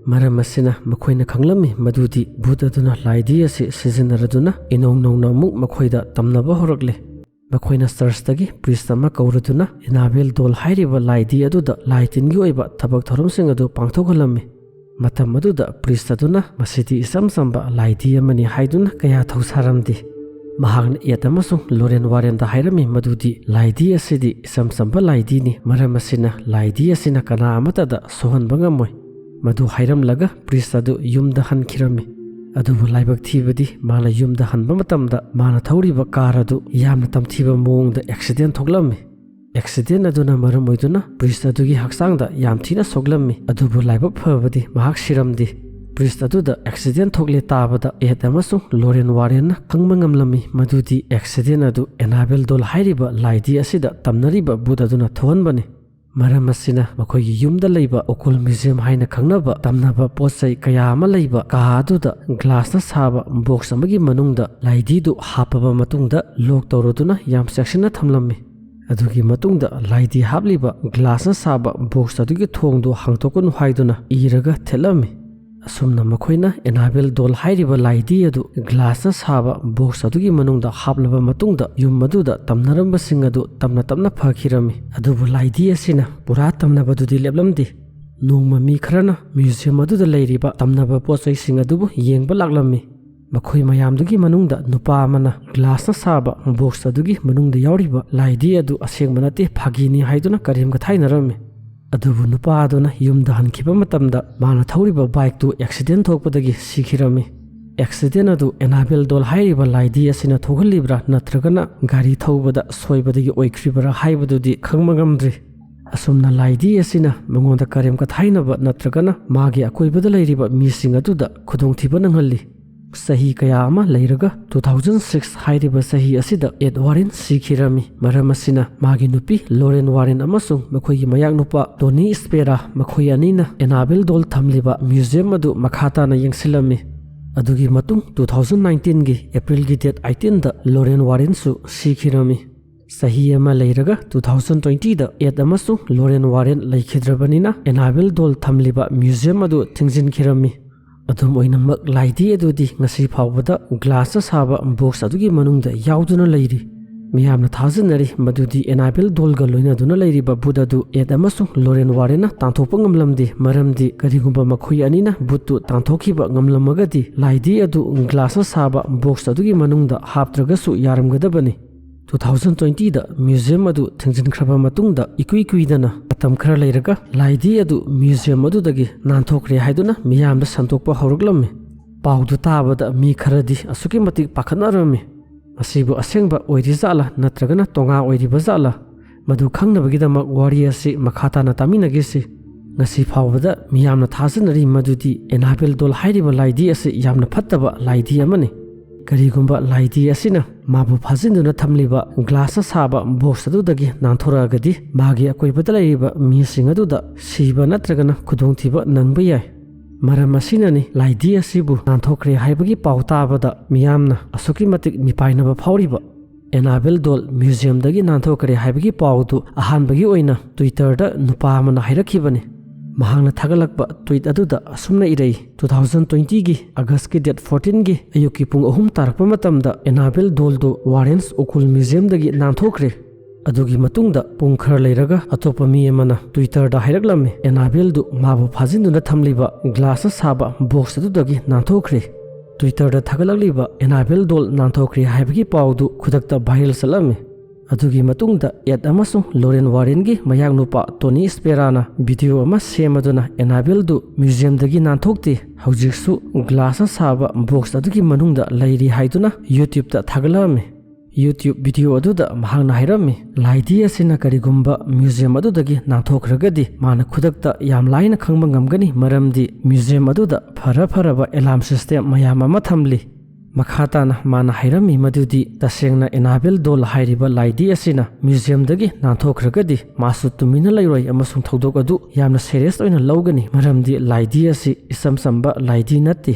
ꯃꯔꯝ ꯑꯁꯤꯅ ꯃꯈꯣꯏꯅ ꯈꯪꯂꯝꯃꯤ ꯃꯗꯨꯗꯤ ꯚꯨꯠ ꯑꯗꯨꯅ ꯂꯥꯏꯙꯤ ꯑꯁꯤ ꯁꯤꯖꯤꯟꯅꯔꯗꯨꯅ ꯏꯅꯧ ꯅꯧꯅ ꯑꯃꯨꯛ ꯃꯈꯣꯏꯗ ꯇꯝꯅꯕ ꯍꯧꯔꯛꯂꯦ꯫ ꯃꯈꯣꯏꯅ ꯆꯔꯆꯇꯒꯤ ꯄ꯭ꯔꯤꯁ ꯑꯃ ꯀꯧꯔꯗꯨꯅ ꯑꯦꯅꯥꯕꯦꯜ ꯗꯣꯜ ꯍꯥꯏꯔꯤꯕ ꯂꯥꯏꯙꯤ ꯑꯗꯨꯗ ꯂꯥꯏ ꯇꯤꯟꯒꯤ ꯑꯣꯏꯕ ꯊꯕꯛ ꯊꯧꯔꯝꯁꯤꯡ ꯑꯗꯨ ꯄꯥꯡꯊꯣꯛꯍꯜꯂꯝꯃꯤ꯫ ꯃꯇꯝ ꯑꯗꯨꯗ ꯄ꯭ꯔꯤꯁ ꯑꯗꯨꯅ ꯃꯁꯤꯗꯤ ꯏꯆꯝ ꯆꯝꯕ ꯂꯥꯏꯙꯤ ꯑꯃꯅꯤ ꯍꯥꯏꯗꯨꯅ ꯀꯌꯥ ꯊꯧꯁꯥꯔꯝꯗꯦ꯫ ꯃꯍꯥꯛꯅ ꯑꯦꯗ ꯑꯃꯁꯨꯡ ꯂꯣꯔꯦꯟ ꯋꯥꯔꯦꯟꯗ ꯍꯥꯏꯔꯝꯃꯤ ꯃꯗꯨꯗꯤ ꯂꯥꯏꯙꯤ ꯑꯁꯤꯗꯤ ꯏꯆꯝ ꯆꯝꯕ ꯂꯥꯏꯙꯤꯅꯤ, ꯃꯔꯝ ꯑꯁꯤꯅ ꯂꯥꯏꯙꯤ ꯑꯁꯤꯅ ꯀꯅꯥ ꯑꯃꯠꯇꯗ ꯁꯣꯛꯍꯟꯕ ꯉꯝꯃꯣꯏ꯫ ꯃꯗꯨ ꯍꯥꯏꯔꯝꯂꯒ ꯄ꯭ꯔꯤꯁ ꯑꯗꯨ ꯌꯨꯝꯗ ꯍꯟꯈꯤꯔꯝꯃꯤ꯫ ꯑꯗꯨꯕꯨ ꯂꯥꯏꯕꯛ ꯊꯤꯕꯗꯤ ꯃꯥꯅ ꯌꯨꯝꯗ ꯍꯟꯕ ꯃꯇꯝꯗ ꯃꯥꯅ ꯊꯧꯔꯤꯕ ꯀꯥꯔ ꯑꯗꯨ ꯌꯥꯝꯅ ꯇꯝꯊꯤꯕ ꯃꯑꯣꯡꯗ ꯑꯦꯛꯁꯤꯗꯦꯟ ꯊꯣꯛꯂꯝꯃꯤ꯫ ꯑꯦꯛꯁꯤꯗꯦꯟ ꯑꯗꯨꯅ ꯃꯔꯝ ꯑꯣꯏꯗꯨꯅ ꯄ꯭ꯔꯤꯁ ꯑꯗꯨꯒꯤ ꯍꯛꯆꯥꯡꯗ ꯌꯥꯝ ꯊꯤꯅ ꯁꯣꯛꯂꯝꯃꯤ, ꯑꯗꯨꯕꯨ ꯂꯥꯏꯕꯛ ꯐꯕꯗꯤ ꯃꯍꯥꯛ ꯁꯤꯔꯝꯗꯦ꯫ ꯄ꯭ꯔꯤꯁ ꯑꯗꯨꯗ ꯑꯦꯛꯁꯤꯗꯦꯟ ꯊꯣꯛꯂꯦ ꯇꯥꯕꯗ ꯑꯦꯗ ꯑꯃꯁꯨꯡ ꯂꯣꯔꯦꯟ ꯋꯥꯔꯦꯟꯅ ꯈꯪꯕ ꯉꯝꯂꯝꯃꯤ ꯃꯗꯨꯗꯤ ꯑꯦꯛꯁꯤꯗꯦꯟ ꯑꯗꯨ ꯑꯦꯅꯥꯕꯦꯜ ꯗꯣꯜ ꯍꯥꯏꯔꯤꯕ ꯂꯥꯏꯙꯤ ꯑꯁꯤꯗ ꯇꯝꯅꯔꯤꯕ ꯚꯨꯠ ꯑꯗꯨꯅ ꯊꯣꯛꯍꯟꯕꯅꯤ꯫ ꯃꯔꯝ ꯑꯁꯤꯅ ꯃꯈꯣꯏꯒꯤ ꯌꯨꯝꯗ ꯂꯩꯕ ꯑꯣꯀꯜ ꯃ꯭ꯌꯨꯖꯤꯌꯝ ꯍꯥꯏꯅ ꯈꯪꯅꯕ ꯇꯝꯅꯕ ꯄꯣꯠ ꯆꯩ ꯀꯌꯥ ꯑꯃ ꯂꯩꯕ ꯀꯥ ꯑꯗꯨꯗ ꯒ꯭ꯂꯥꯁꯅ ꯁꯥꯕ ꯕꯣꯛꯁ ꯑꯃꯒꯤ ꯃꯅꯨꯡꯗ ꯂꯥꯏꯙꯤꯗꯨ ꯍꯥꯞꯄꯕ ꯃꯇꯨꯡꯗ ꯂꯣꯛ ꯇꯧꯔꯗꯨꯅ ꯌꯥꯝ ꯆꯦꯛꯁꯤꯟꯅ ꯊꯝꯂꯝꯃꯤ꯫ ꯑꯗꯨꯒꯤ ꯃꯇꯨꯡꯗ ꯂꯥꯏꯙꯤ ꯍꯥꯞꯂꯤꯕ ꯒ꯭ꯂꯥꯁꯅ ꯁꯥꯕ ꯕꯣꯛꯁ ꯑꯗꯨꯒꯤ ꯊꯣꯡꯗꯨ ꯍꯥꯡꯗꯣꯛꯀꯅꯨ ꯍꯥꯏꯗꯨꯅ ꯏꯔꯒ ꯊꯦꯠꯂꯝꯃꯤ꯫ ꯑꯁꯨꯝꯅ ꯃꯈꯣꯏꯅ ꯑꯦꯅꯥꯕꯦꯜ ꯗꯣꯜ ꯍꯥꯏꯔꯤꯕ ꯂꯥꯏꯙꯤ ꯑꯗꯨ ꯒ꯭ꯂꯥꯁꯅ ꯁꯥꯕ ꯕꯣꯛꯁ ꯑꯗꯨꯒꯤ ꯃꯅꯨꯡꯗ ꯍꯥꯞꯂꯕ ꯃꯇꯨꯡꯗ ꯌꯨꯝ ꯑꯗꯨꯗ ꯇꯝꯅꯔꯝꯕꯁꯤꯡ ꯑꯗꯨ ꯇꯞꯅ ꯇꯞꯅ ꯐꯈꯤꯔꯝꯃꯤ꯫ ꯑꯗꯨꯕꯨ ꯂꯥꯏꯙꯤ ꯑꯁꯤꯅ ꯄꯨꯔꯥ ꯇꯝꯅꯕꯗꯨꯗꯤ ꯂꯦꯞꯂꯝꯗꯦ꯫ ꯅꯣꯡꯃ ꯃꯤ ꯈꯔꯅ ꯃ꯭ꯌꯨꯖꯤꯌꯝ ꯑꯗꯨꯗ ꯂꯩꯔꯤꯕ ꯇꯝꯅꯕ ꯄꯣꯠ ꯆꯩꯁꯤꯡ ꯑꯗꯨꯕꯨ ꯌꯦꯡꯕ ꯂꯥꯛꯂꯝꯃꯤ꯫ ꯃꯈꯣꯏ ꯃꯌꯥꯝꯗꯨꯒꯤ ꯃꯅꯨꯡꯗ ꯅꯨꯄꯥ ꯑꯃꯅ ꯒ꯭ꯂꯥꯁꯅ ꯁꯥꯕ ꯕꯣꯛꯁ ꯑꯗꯨꯒꯤ ꯃꯅꯨꯡꯗ ꯌꯥꯎꯔꯤꯕ ꯂꯥꯏꯙꯤ ꯑꯗꯨ ꯑꯁꯦꯡꯕ ꯅꯠꯇꯦ, ꯐꯥꯒꯤꯅꯤ ꯍꯥꯏꯗꯨꯅ ꯀꯔꯦꯝ ꯀꯊꯥꯏꯅꯔꯝꯃꯤ꯫ ꯑꯗꯨꯕꯨ ꯅꯨꯄꯥ ꯑꯗꯨꯅ ꯌꯨꯝꯗ ꯍꯟꯈꯤꯕ ꯃꯇꯝꯗ ꯃꯥꯅ ꯊꯧꯔꯤꯕ ꯕꯥꯏꯛꯇꯨ ꯑꯦꯛꯁꯤꯗꯦꯟ ꯊꯣꯛꯄꯗꯒꯤ ꯁꯤꯈꯤꯔꯝꯃꯤ꯫ ꯑꯦꯛꯁꯤꯗꯦꯟ ꯑꯗꯨ ꯑꯦꯅꯥꯕꯦꯜ ꯗꯣꯜ ꯍꯥꯏꯔꯤꯕ ꯂꯥꯏꯙꯤ ꯑꯁꯤꯅ ꯊꯣꯛꯍꯜꯂꯤꯕ꯭ꯔꯥ ꯅꯠꯇ꯭ꯔꯒꯅ ꯒꯥꯔꯤ ꯊꯧꯕꯗ ꯁꯣꯏꯕꯗꯒꯤ ꯑꯣꯏꯈ꯭ꯔꯤꯕ꯭ꯔꯥ ꯍꯥꯏꯕꯗꯨꯗꯤ ꯈꯪꯕ ꯉꯝꯗ꯭ꯔꯤ꯫ ꯑꯁꯨꯝꯅ ꯂꯥꯏꯙꯤ ꯑꯁꯤꯅ ꯃꯉꯣꯟꯗ ꯀꯔꯦꯝ ꯀꯊꯥꯏꯅꯕ ꯅꯠꯇ꯭ꯔꯒꯅ ꯃꯥꯒꯤ ꯑꯀꯣꯏꯕꯗ ꯂꯩꯔꯤꯕ ꯃꯤꯁꯤꯡ ꯑꯗꯨꯗ ꯈꯨꯗꯣꯡꯊꯤꯕ ꯅꯪꯍꯜꯂꯤ꯫ ꯆꯍꯤ ꯀꯌꯥ ꯑꯃ ꯂꯩꯔꯒ two thousand six ꯍꯥꯏꯔꯤꯕ ꯆꯍꯤ ꯑꯁꯤꯗ ꯑꯦꯗ ꯋꯥꯔꯦꯟ ꯁꯤꯈꯤꯔꯝꯃꯤ꯫ ꯃꯔꯝ ꯑꯁꯤꯅ ꯃꯥꯒꯤ ꯅꯨꯄꯤ ꯂꯣꯔꯦꯟ ꯋꯥꯔꯦꯟ ꯑꯃꯁꯨꯡ ꯃꯈꯣꯏꯒꯤ ꯃꯌꯥꯛ ꯅꯨꯄꯥ ꯇꯣꯅꯤ ꯁ꯭ꯄꯦꯔꯥ, ꯃꯈꯣꯏ ꯑꯅꯤꯅ ꯑꯦꯅꯥꯕꯦꯜ ꯗꯣꯜ ꯊꯝꯂꯤꯕ ꯃ꯭ꯌꯨꯖꯤꯌꯝ ꯑꯗꯨ ꯃꯈꯥ ꯇꯥꯅ ꯌꯦꯡꯁꯤꯜꯂꯝꯃꯤ꯫ ꯑꯗꯨꯒꯤ ꯃꯇꯨꯡ two thousand nineteenꯒꯤ ꯑꯦꯄ꯭ꯔꯤꯜꯒꯤ date eighteenꯗ ꯂꯣꯔꯦꯟ ꯋꯥꯔꯦꯟꯁꯨ ꯁꯤꯈꯤꯔꯝꯃꯤ꯫ ꯆꯍꯤ ꯑꯃ ꯂꯩꯔꯒ two thousand twenty ꯗ ꯑꯦꯗ ꯑꯃꯁꯨꯡ ꯂꯣꯔꯦꯟ ꯋꯥꯔꯦꯟ ꯂꯩꯈꯤꯗ꯭ꯔꯕꯅꯤꯅ, ꯑꯦꯅꯥꯕꯦꯜ ꯗꯣꯜ ꯊꯝꯂꯤꯕ ꯃ꯭ꯌꯨꯖꯤꯌꯝ ꯑꯗꯨ ꯊꯤꯡꯖꯤꯟꯈꯤꯔꯝꯃꯤ꯫ ꯑꯗꯨꯝ ꯑꯣꯏꯅꯃꯛ, ꯂꯥꯏꯙꯤ ꯑꯗꯨꯗꯤ ꯉꯁꯤ ꯐꯥꯎꯕꯗ ꯒ꯭ꯂꯥꯁꯅ ꯁꯥꯕ ꯕꯣꯛꯁ ꯑꯗꯨꯒꯤ ꯃꯅꯨꯡꯗ ꯌꯥꯎꯗꯨꯅ ꯂꯩꯔꯤ꯫ ꯃꯤꯌꯥꯝꯅ ꯊꯥꯖꯅꯔꯤ ꯃꯗꯨꯗꯤ ꯑꯦꯅꯥꯕꯦꯜ ꯗꯣꯜꯒ ꯂꯣꯏꯅꯗꯨꯅ ꯂꯩꯔꯤꯕ ꯕꯨꯠ ꯑꯗꯨ ꯑꯦꯗ ꯑꯃꯁꯨꯡ ꯂꯣꯔꯦꯟ ꯋꯥꯔꯦꯟꯅ ꯇꯥꯟꯊꯣꯛꯄ ꯉꯝꯂꯝꯗꯦ, ꯃꯔꯝꯗꯤ ꯀꯔꯤꯒꯨꯝꯕ ꯃꯈꯣꯏ ꯑꯅꯤꯅ ꯕꯨꯠꯇꯨ ꯇꯥꯟꯊꯣꯛꯈꯤꯕ ꯉꯝꯂꯝꯃꯒꯗꯤ, ꯂꯥꯏꯙꯤ ꯑꯗꯨ ꯒ꯭ꯂꯥꯁꯅ ꯁꯥꯕ ꯕꯣꯛꯁ ꯑꯗꯨꯒꯤ ꯃꯅꯨꯡꯗ ꯍꯥꯞꯇ꯭ꯔꯒꯁꯨ ꯌꯥꯔꯝꯒꯗꯕꯅꯤ꯫ Two thousand twenty ꯗ ꯃ꯭ꯌꯨꯖꯤꯌꯝ ꯑꯗꯨ ꯊꯤꯡꯖꯤꯟꯈ꯭ꯔꯕ ꯃꯇꯨꯡꯗ, ꯏꯀꯨꯏ ꯀꯨꯏꯗꯅ ꯃꯇꯝ ꯈꯔ ꯂꯩꯔꯒ ꯂꯥꯏꯙꯤ ꯑꯗꯨ ꯃ꯭ꯌꯨꯖꯤꯌꯝ ꯑꯗꯨꯗꯒꯤ ꯅꯥꯟꯊꯣꯛꯈ꯭ꯔꯦ ꯍꯥꯏꯗꯨꯅ ꯃꯤꯌꯥꯝꯗ ꯁꯟꯗꯣꯛꯄ ꯍꯧꯔꯛꯂꯝꯃꯤ꯫ ꯄꯥꯎꯗꯨ ꯇꯥꯕꯗ ꯃꯤ ꯈꯔꯗꯤ ꯑꯁꯨꯛꯀꯤ ꯃꯇꯤꯛ ꯄꯥꯈꯠꯅꯔꯝꯃꯤ꯫ ꯃꯁꯤꯕꯨ ꯑꯁꯦꯡꯕ ꯑꯣꯏꯔꯤꯖꯥꯠꯂꯥ ꯅꯠꯇ꯭ꯔꯒꯅ ꯇꯣꯉꯥ ꯑꯣꯏꯔꯤꯕ ꯖꯥꯠꯂꯥ? ꯃꯗꯨ ꯈꯪꯅꯕꯒꯤꯗꯃꯛ ꯋꯥꯔꯤ ꯑꯁꯤ ꯃꯈꯥ ꯇꯥꯅ ꯇꯥꯃꯤꯟꯅꯈꯤꯁꯤ꯫ ꯉꯁꯤ ꯐꯥꯎꯕꯗ ꯃꯤꯌꯥꯝꯅ ꯊꯥꯖꯅꯔꯤ ꯃꯗꯨꯗꯤ ꯑꯦꯅꯥꯕꯦꯜ ꯗꯣꯜ ꯍꯥꯏꯔꯤꯕ ꯂꯥꯏꯙꯤ ꯑꯁꯤ ꯌꯥꯝꯅ ꯐꯠꯇꯕ ꯂꯥꯏꯙꯤ ꯑꯃꯅꯤ꯫ ꯀꯔꯤꯒꯨꯝꯕ ꯂꯥꯏꯙꯤ ꯑꯁꯤꯅ ꯃꯥꯕꯨ ꯐꯥꯖꯤꯟꯗꯨꯅ ꯊꯝꯂꯤꯕ ꯒ꯭ꯂꯥꯁꯅ ꯁꯥꯕ ꯕꯣꯛꯁ ꯑꯗꯨꯗꯒꯤ ꯅꯥꯟꯊꯣꯔꯛꯑꯒꯗꯤ, ꯃꯥꯒꯤ ꯑꯀꯣꯏꯕꯗ ꯂꯩꯔꯤꯕ ꯃꯤꯁꯤꯡ ꯑꯗꯨꯗ ꯁꯤꯕ ꯅꯠꯇ꯭ꯔꯒꯅ ꯈꯨꯗꯣꯡꯊꯤꯕ ꯅꯪꯕ ꯌꯥꯏ꯫ ꯃꯔꯝ ꯑꯁꯤꯅꯅꯤ ꯂꯥꯏꯙꯤ ꯑꯁꯤꯕꯨ ꯅꯥꯟꯊꯣꯛꯈ꯭ꯔꯦ ꯍꯥꯏꯕꯒꯤ ꯄꯥꯎ ꯇꯥꯕꯗ ꯃꯤꯌꯥꯝꯅ ꯑꯁꯨꯛꯀꯤ ꯃꯇꯤꯛ ꯃꯤꯄꯥꯏꯅꯕ ꯐꯥꯎꯔꯤꯕ꯫ ꯑꯦꯅꯥꯕꯦꯜ ꯗꯣꯜ ꯃ꯭ꯌꯨꯖꯤꯌꯝꯗꯒꯤ ꯅꯥꯟꯊꯣꯛꯈ꯭ꯔꯦ ꯍꯥꯏꯕꯒꯤ ꯄꯥꯎꯗꯨ ꯑꯍꯥꯟꯕꯒꯤ ꯑꯣꯏꯅ Twitter ꯗ ꯅꯨꯄꯥ ꯑꯃꯅ ꯍꯥꯏꯔꯛꯈꯤꯕꯅꯤ꯫ ꯃꯍꯥꯛꯅ ꯊꯥꯒꯠꯂꯛꯄ ꯇ꯭ꯋꯤꯠ ꯑꯗꯨꯗ ꯑꯁꯨꯝꯅ ꯏꯔꯩ, "Two thousand twenty ꯒꯤ ꯑꯥꯒꯁꯀꯤ date fourteen ꯒꯤ ꯑꯌꯨꯛꯀꯤ ꯄꯨꯡ ꯑꯍꯨꯝ ꯇꯥꯔꯛꯄ ꯃꯇꯝꯗ ꯑꯦꯅꯥꯕꯦꯜ ꯗꯣꯜꯗꯨ ꯋꯥꯔꯦꯟꯁ ꯎꯀꯨꯜ ꯃ꯭ꯌꯨꯖꯤꯌꯝꯗꯒꯤ ꯅꯥꯟꯊꯣꯛꯈ꯭ꯔꯦ꯫ ꯑꯗꯨꯒꯤ ꯃꯇꯨꯡꯗ ꯄꯨꯡ ꯈꯔ ꯂꯩꯔꯒ ꯑꯇꯣꯞꯄ ꯃꯤ ꯑꯃꯅ Twitter ꯗ ꯍꯥꯏꯔꯛꯂꯝꯃꯤ, ꯑꯦꯅꯥꯕꯦꯜꯗꯨ ꯃꯥꯕꯨ ꯐꯥꯖꯤꯟꯗꯨꯅ ꯊꯝꯂꯤꯕ ꯒ꯭ꯂꯥꯁꯅ ꯁꯥꯕ ꯕꯣꯛꯁ ꯑꯗꯨꯗꯒꯤ ꯅꯥꯟꯊꯣꯛꯈ꯭ꯔꯦ꯫" Twitter ꯗ ꯊꯥꯒꯠꯂꯛꯂꯤꯕ ꯑꯦꯅꯥꯕꯦꯜ ꯗꯣꯜ ꯅꯥꯟꯊꯣꯛꯈ꯭ꯔꯦ ꯍꯥꯏꯕꯒꯤ ꯄꯥꯎꯗꯨ ꯈꯨꯗꯛꯇ viral ꯆꯠꯂꯝꯃꯤ꯫ ꯑꯗꯨꯒꯤ ꯃꯇꯨꯡꯗ ꯑꯦꯗ ꯑꯃꯁꯨꯡ ꯂꯣꯔꯦꯟ ꯋꯥꯔꯦꯟꯒꯤ ꯃꯌꯥꯛ ꯅꯨꯄꯥ ꯇꯣꯅꯤ ꯁ꯭ꯄꯦꯔꯥꯅ video ꯑꯃ ꯁꯦꯝꯃꯗꯨꯅ ꯑꯦꯅꯥꯕꯦꯜꯗꯨ ꯃ꯭ꯌꯨꯖꯤꯌꯝꯗꯒꯤ ꯅꯥꯟꯊꯣꯛꯇꯦ, ꯍꯧꯖꯤꯛꯁꯨ ꯒ꯭ꯂꯥꯁꯅ ꯁꯥꯕ ꯕꯣꯛꯁ ꯑꯗꯨꯒꯤ ꯃꯅꯨꯡꯗ ꯂꯩꯔꯤ ꯍꯥꯏꯗꯨꯅ YouTube ꯇ ꯊꯥꯒꯠꯂꯛꯂꯝꯃꯤ꯫ YouTube video ꯑꯗꯨꯗ ꯃꯍꯥꯛꯅ ꯍꯥꯏꯔꯝꯃꯤ, ꯂꯥꯏꯙꯤ ꯑꯁꯤꯅ ꯀꯔꯤꯒꯨꯝꯕ ꯃ꯭ꯌꯨꯖꯤꯌꯝ ꯑꯗꯨꯗꯒꯤ ꯅꯥꯟꯊꯣꯛꯈ꯭ꯔꯒꯗꯤ, ꯃꯥꯅ ꯈꯨꯗꯛꯇ ꯌꯥꯝ ꯂꯥꯏꯅ ꯈꯪꯕ ꯉꯝꯒꯅꯤ, ꯃꯔꯝꯗꯤ ꯃ꯭ꯌꯨꯖꯤꯌꯝ ꯑꯗꯨꯗ ꯐꯔ ꯐꯔꯕ alarm system ꯃꯌꯥꯝ ꯑꯃ ꯊꯝꯂꯤ꯫ ꯃꯈꯥ ꯇꯥꯅ ꯃꯥꯅ ꯍꯥꯏꯔꯝꯃꯤ ꯃꯗꯨꯗꯤ, ꯇꯁꯦꯡꯅ ꯑꯦꯅꯥꯕꯦꯜ ꯗꯣꯜ ꯍꯥꯏꯔꯤꯕ ꯂꯥꯏꯙꯤ ꯑꯁꯤꯅ ꯃ꯭ꯌꯨꯖꯤꯌꯝꯗꯒꯤ ꯅꯥꯟꯊꯣꯛꯈ꯭ꯔꯒꯗꯤ, ꯃꯥꯁꯨ ꯇꯨꯃꯤꯟꯅ ꯂꯩꯔꯣꯏ ꯑꯃꯁꯨꯡ ꯊꯧꯗꯣꯛ ꯑꯗꯨ ꯌꯥꯝꯅ serious ꯑꯣꯏꯅ ꯂꯧꯒꯅꯤ, ꯃꯔꯝꯗꯤ ꯂꯥꯏꯙꯤ ꯑꯁꯤ ꯏꯆꯝ ꯆꯝꯕ ꯂꯥꯏꯙꯤ ꯅꯠꯇꯦ꯫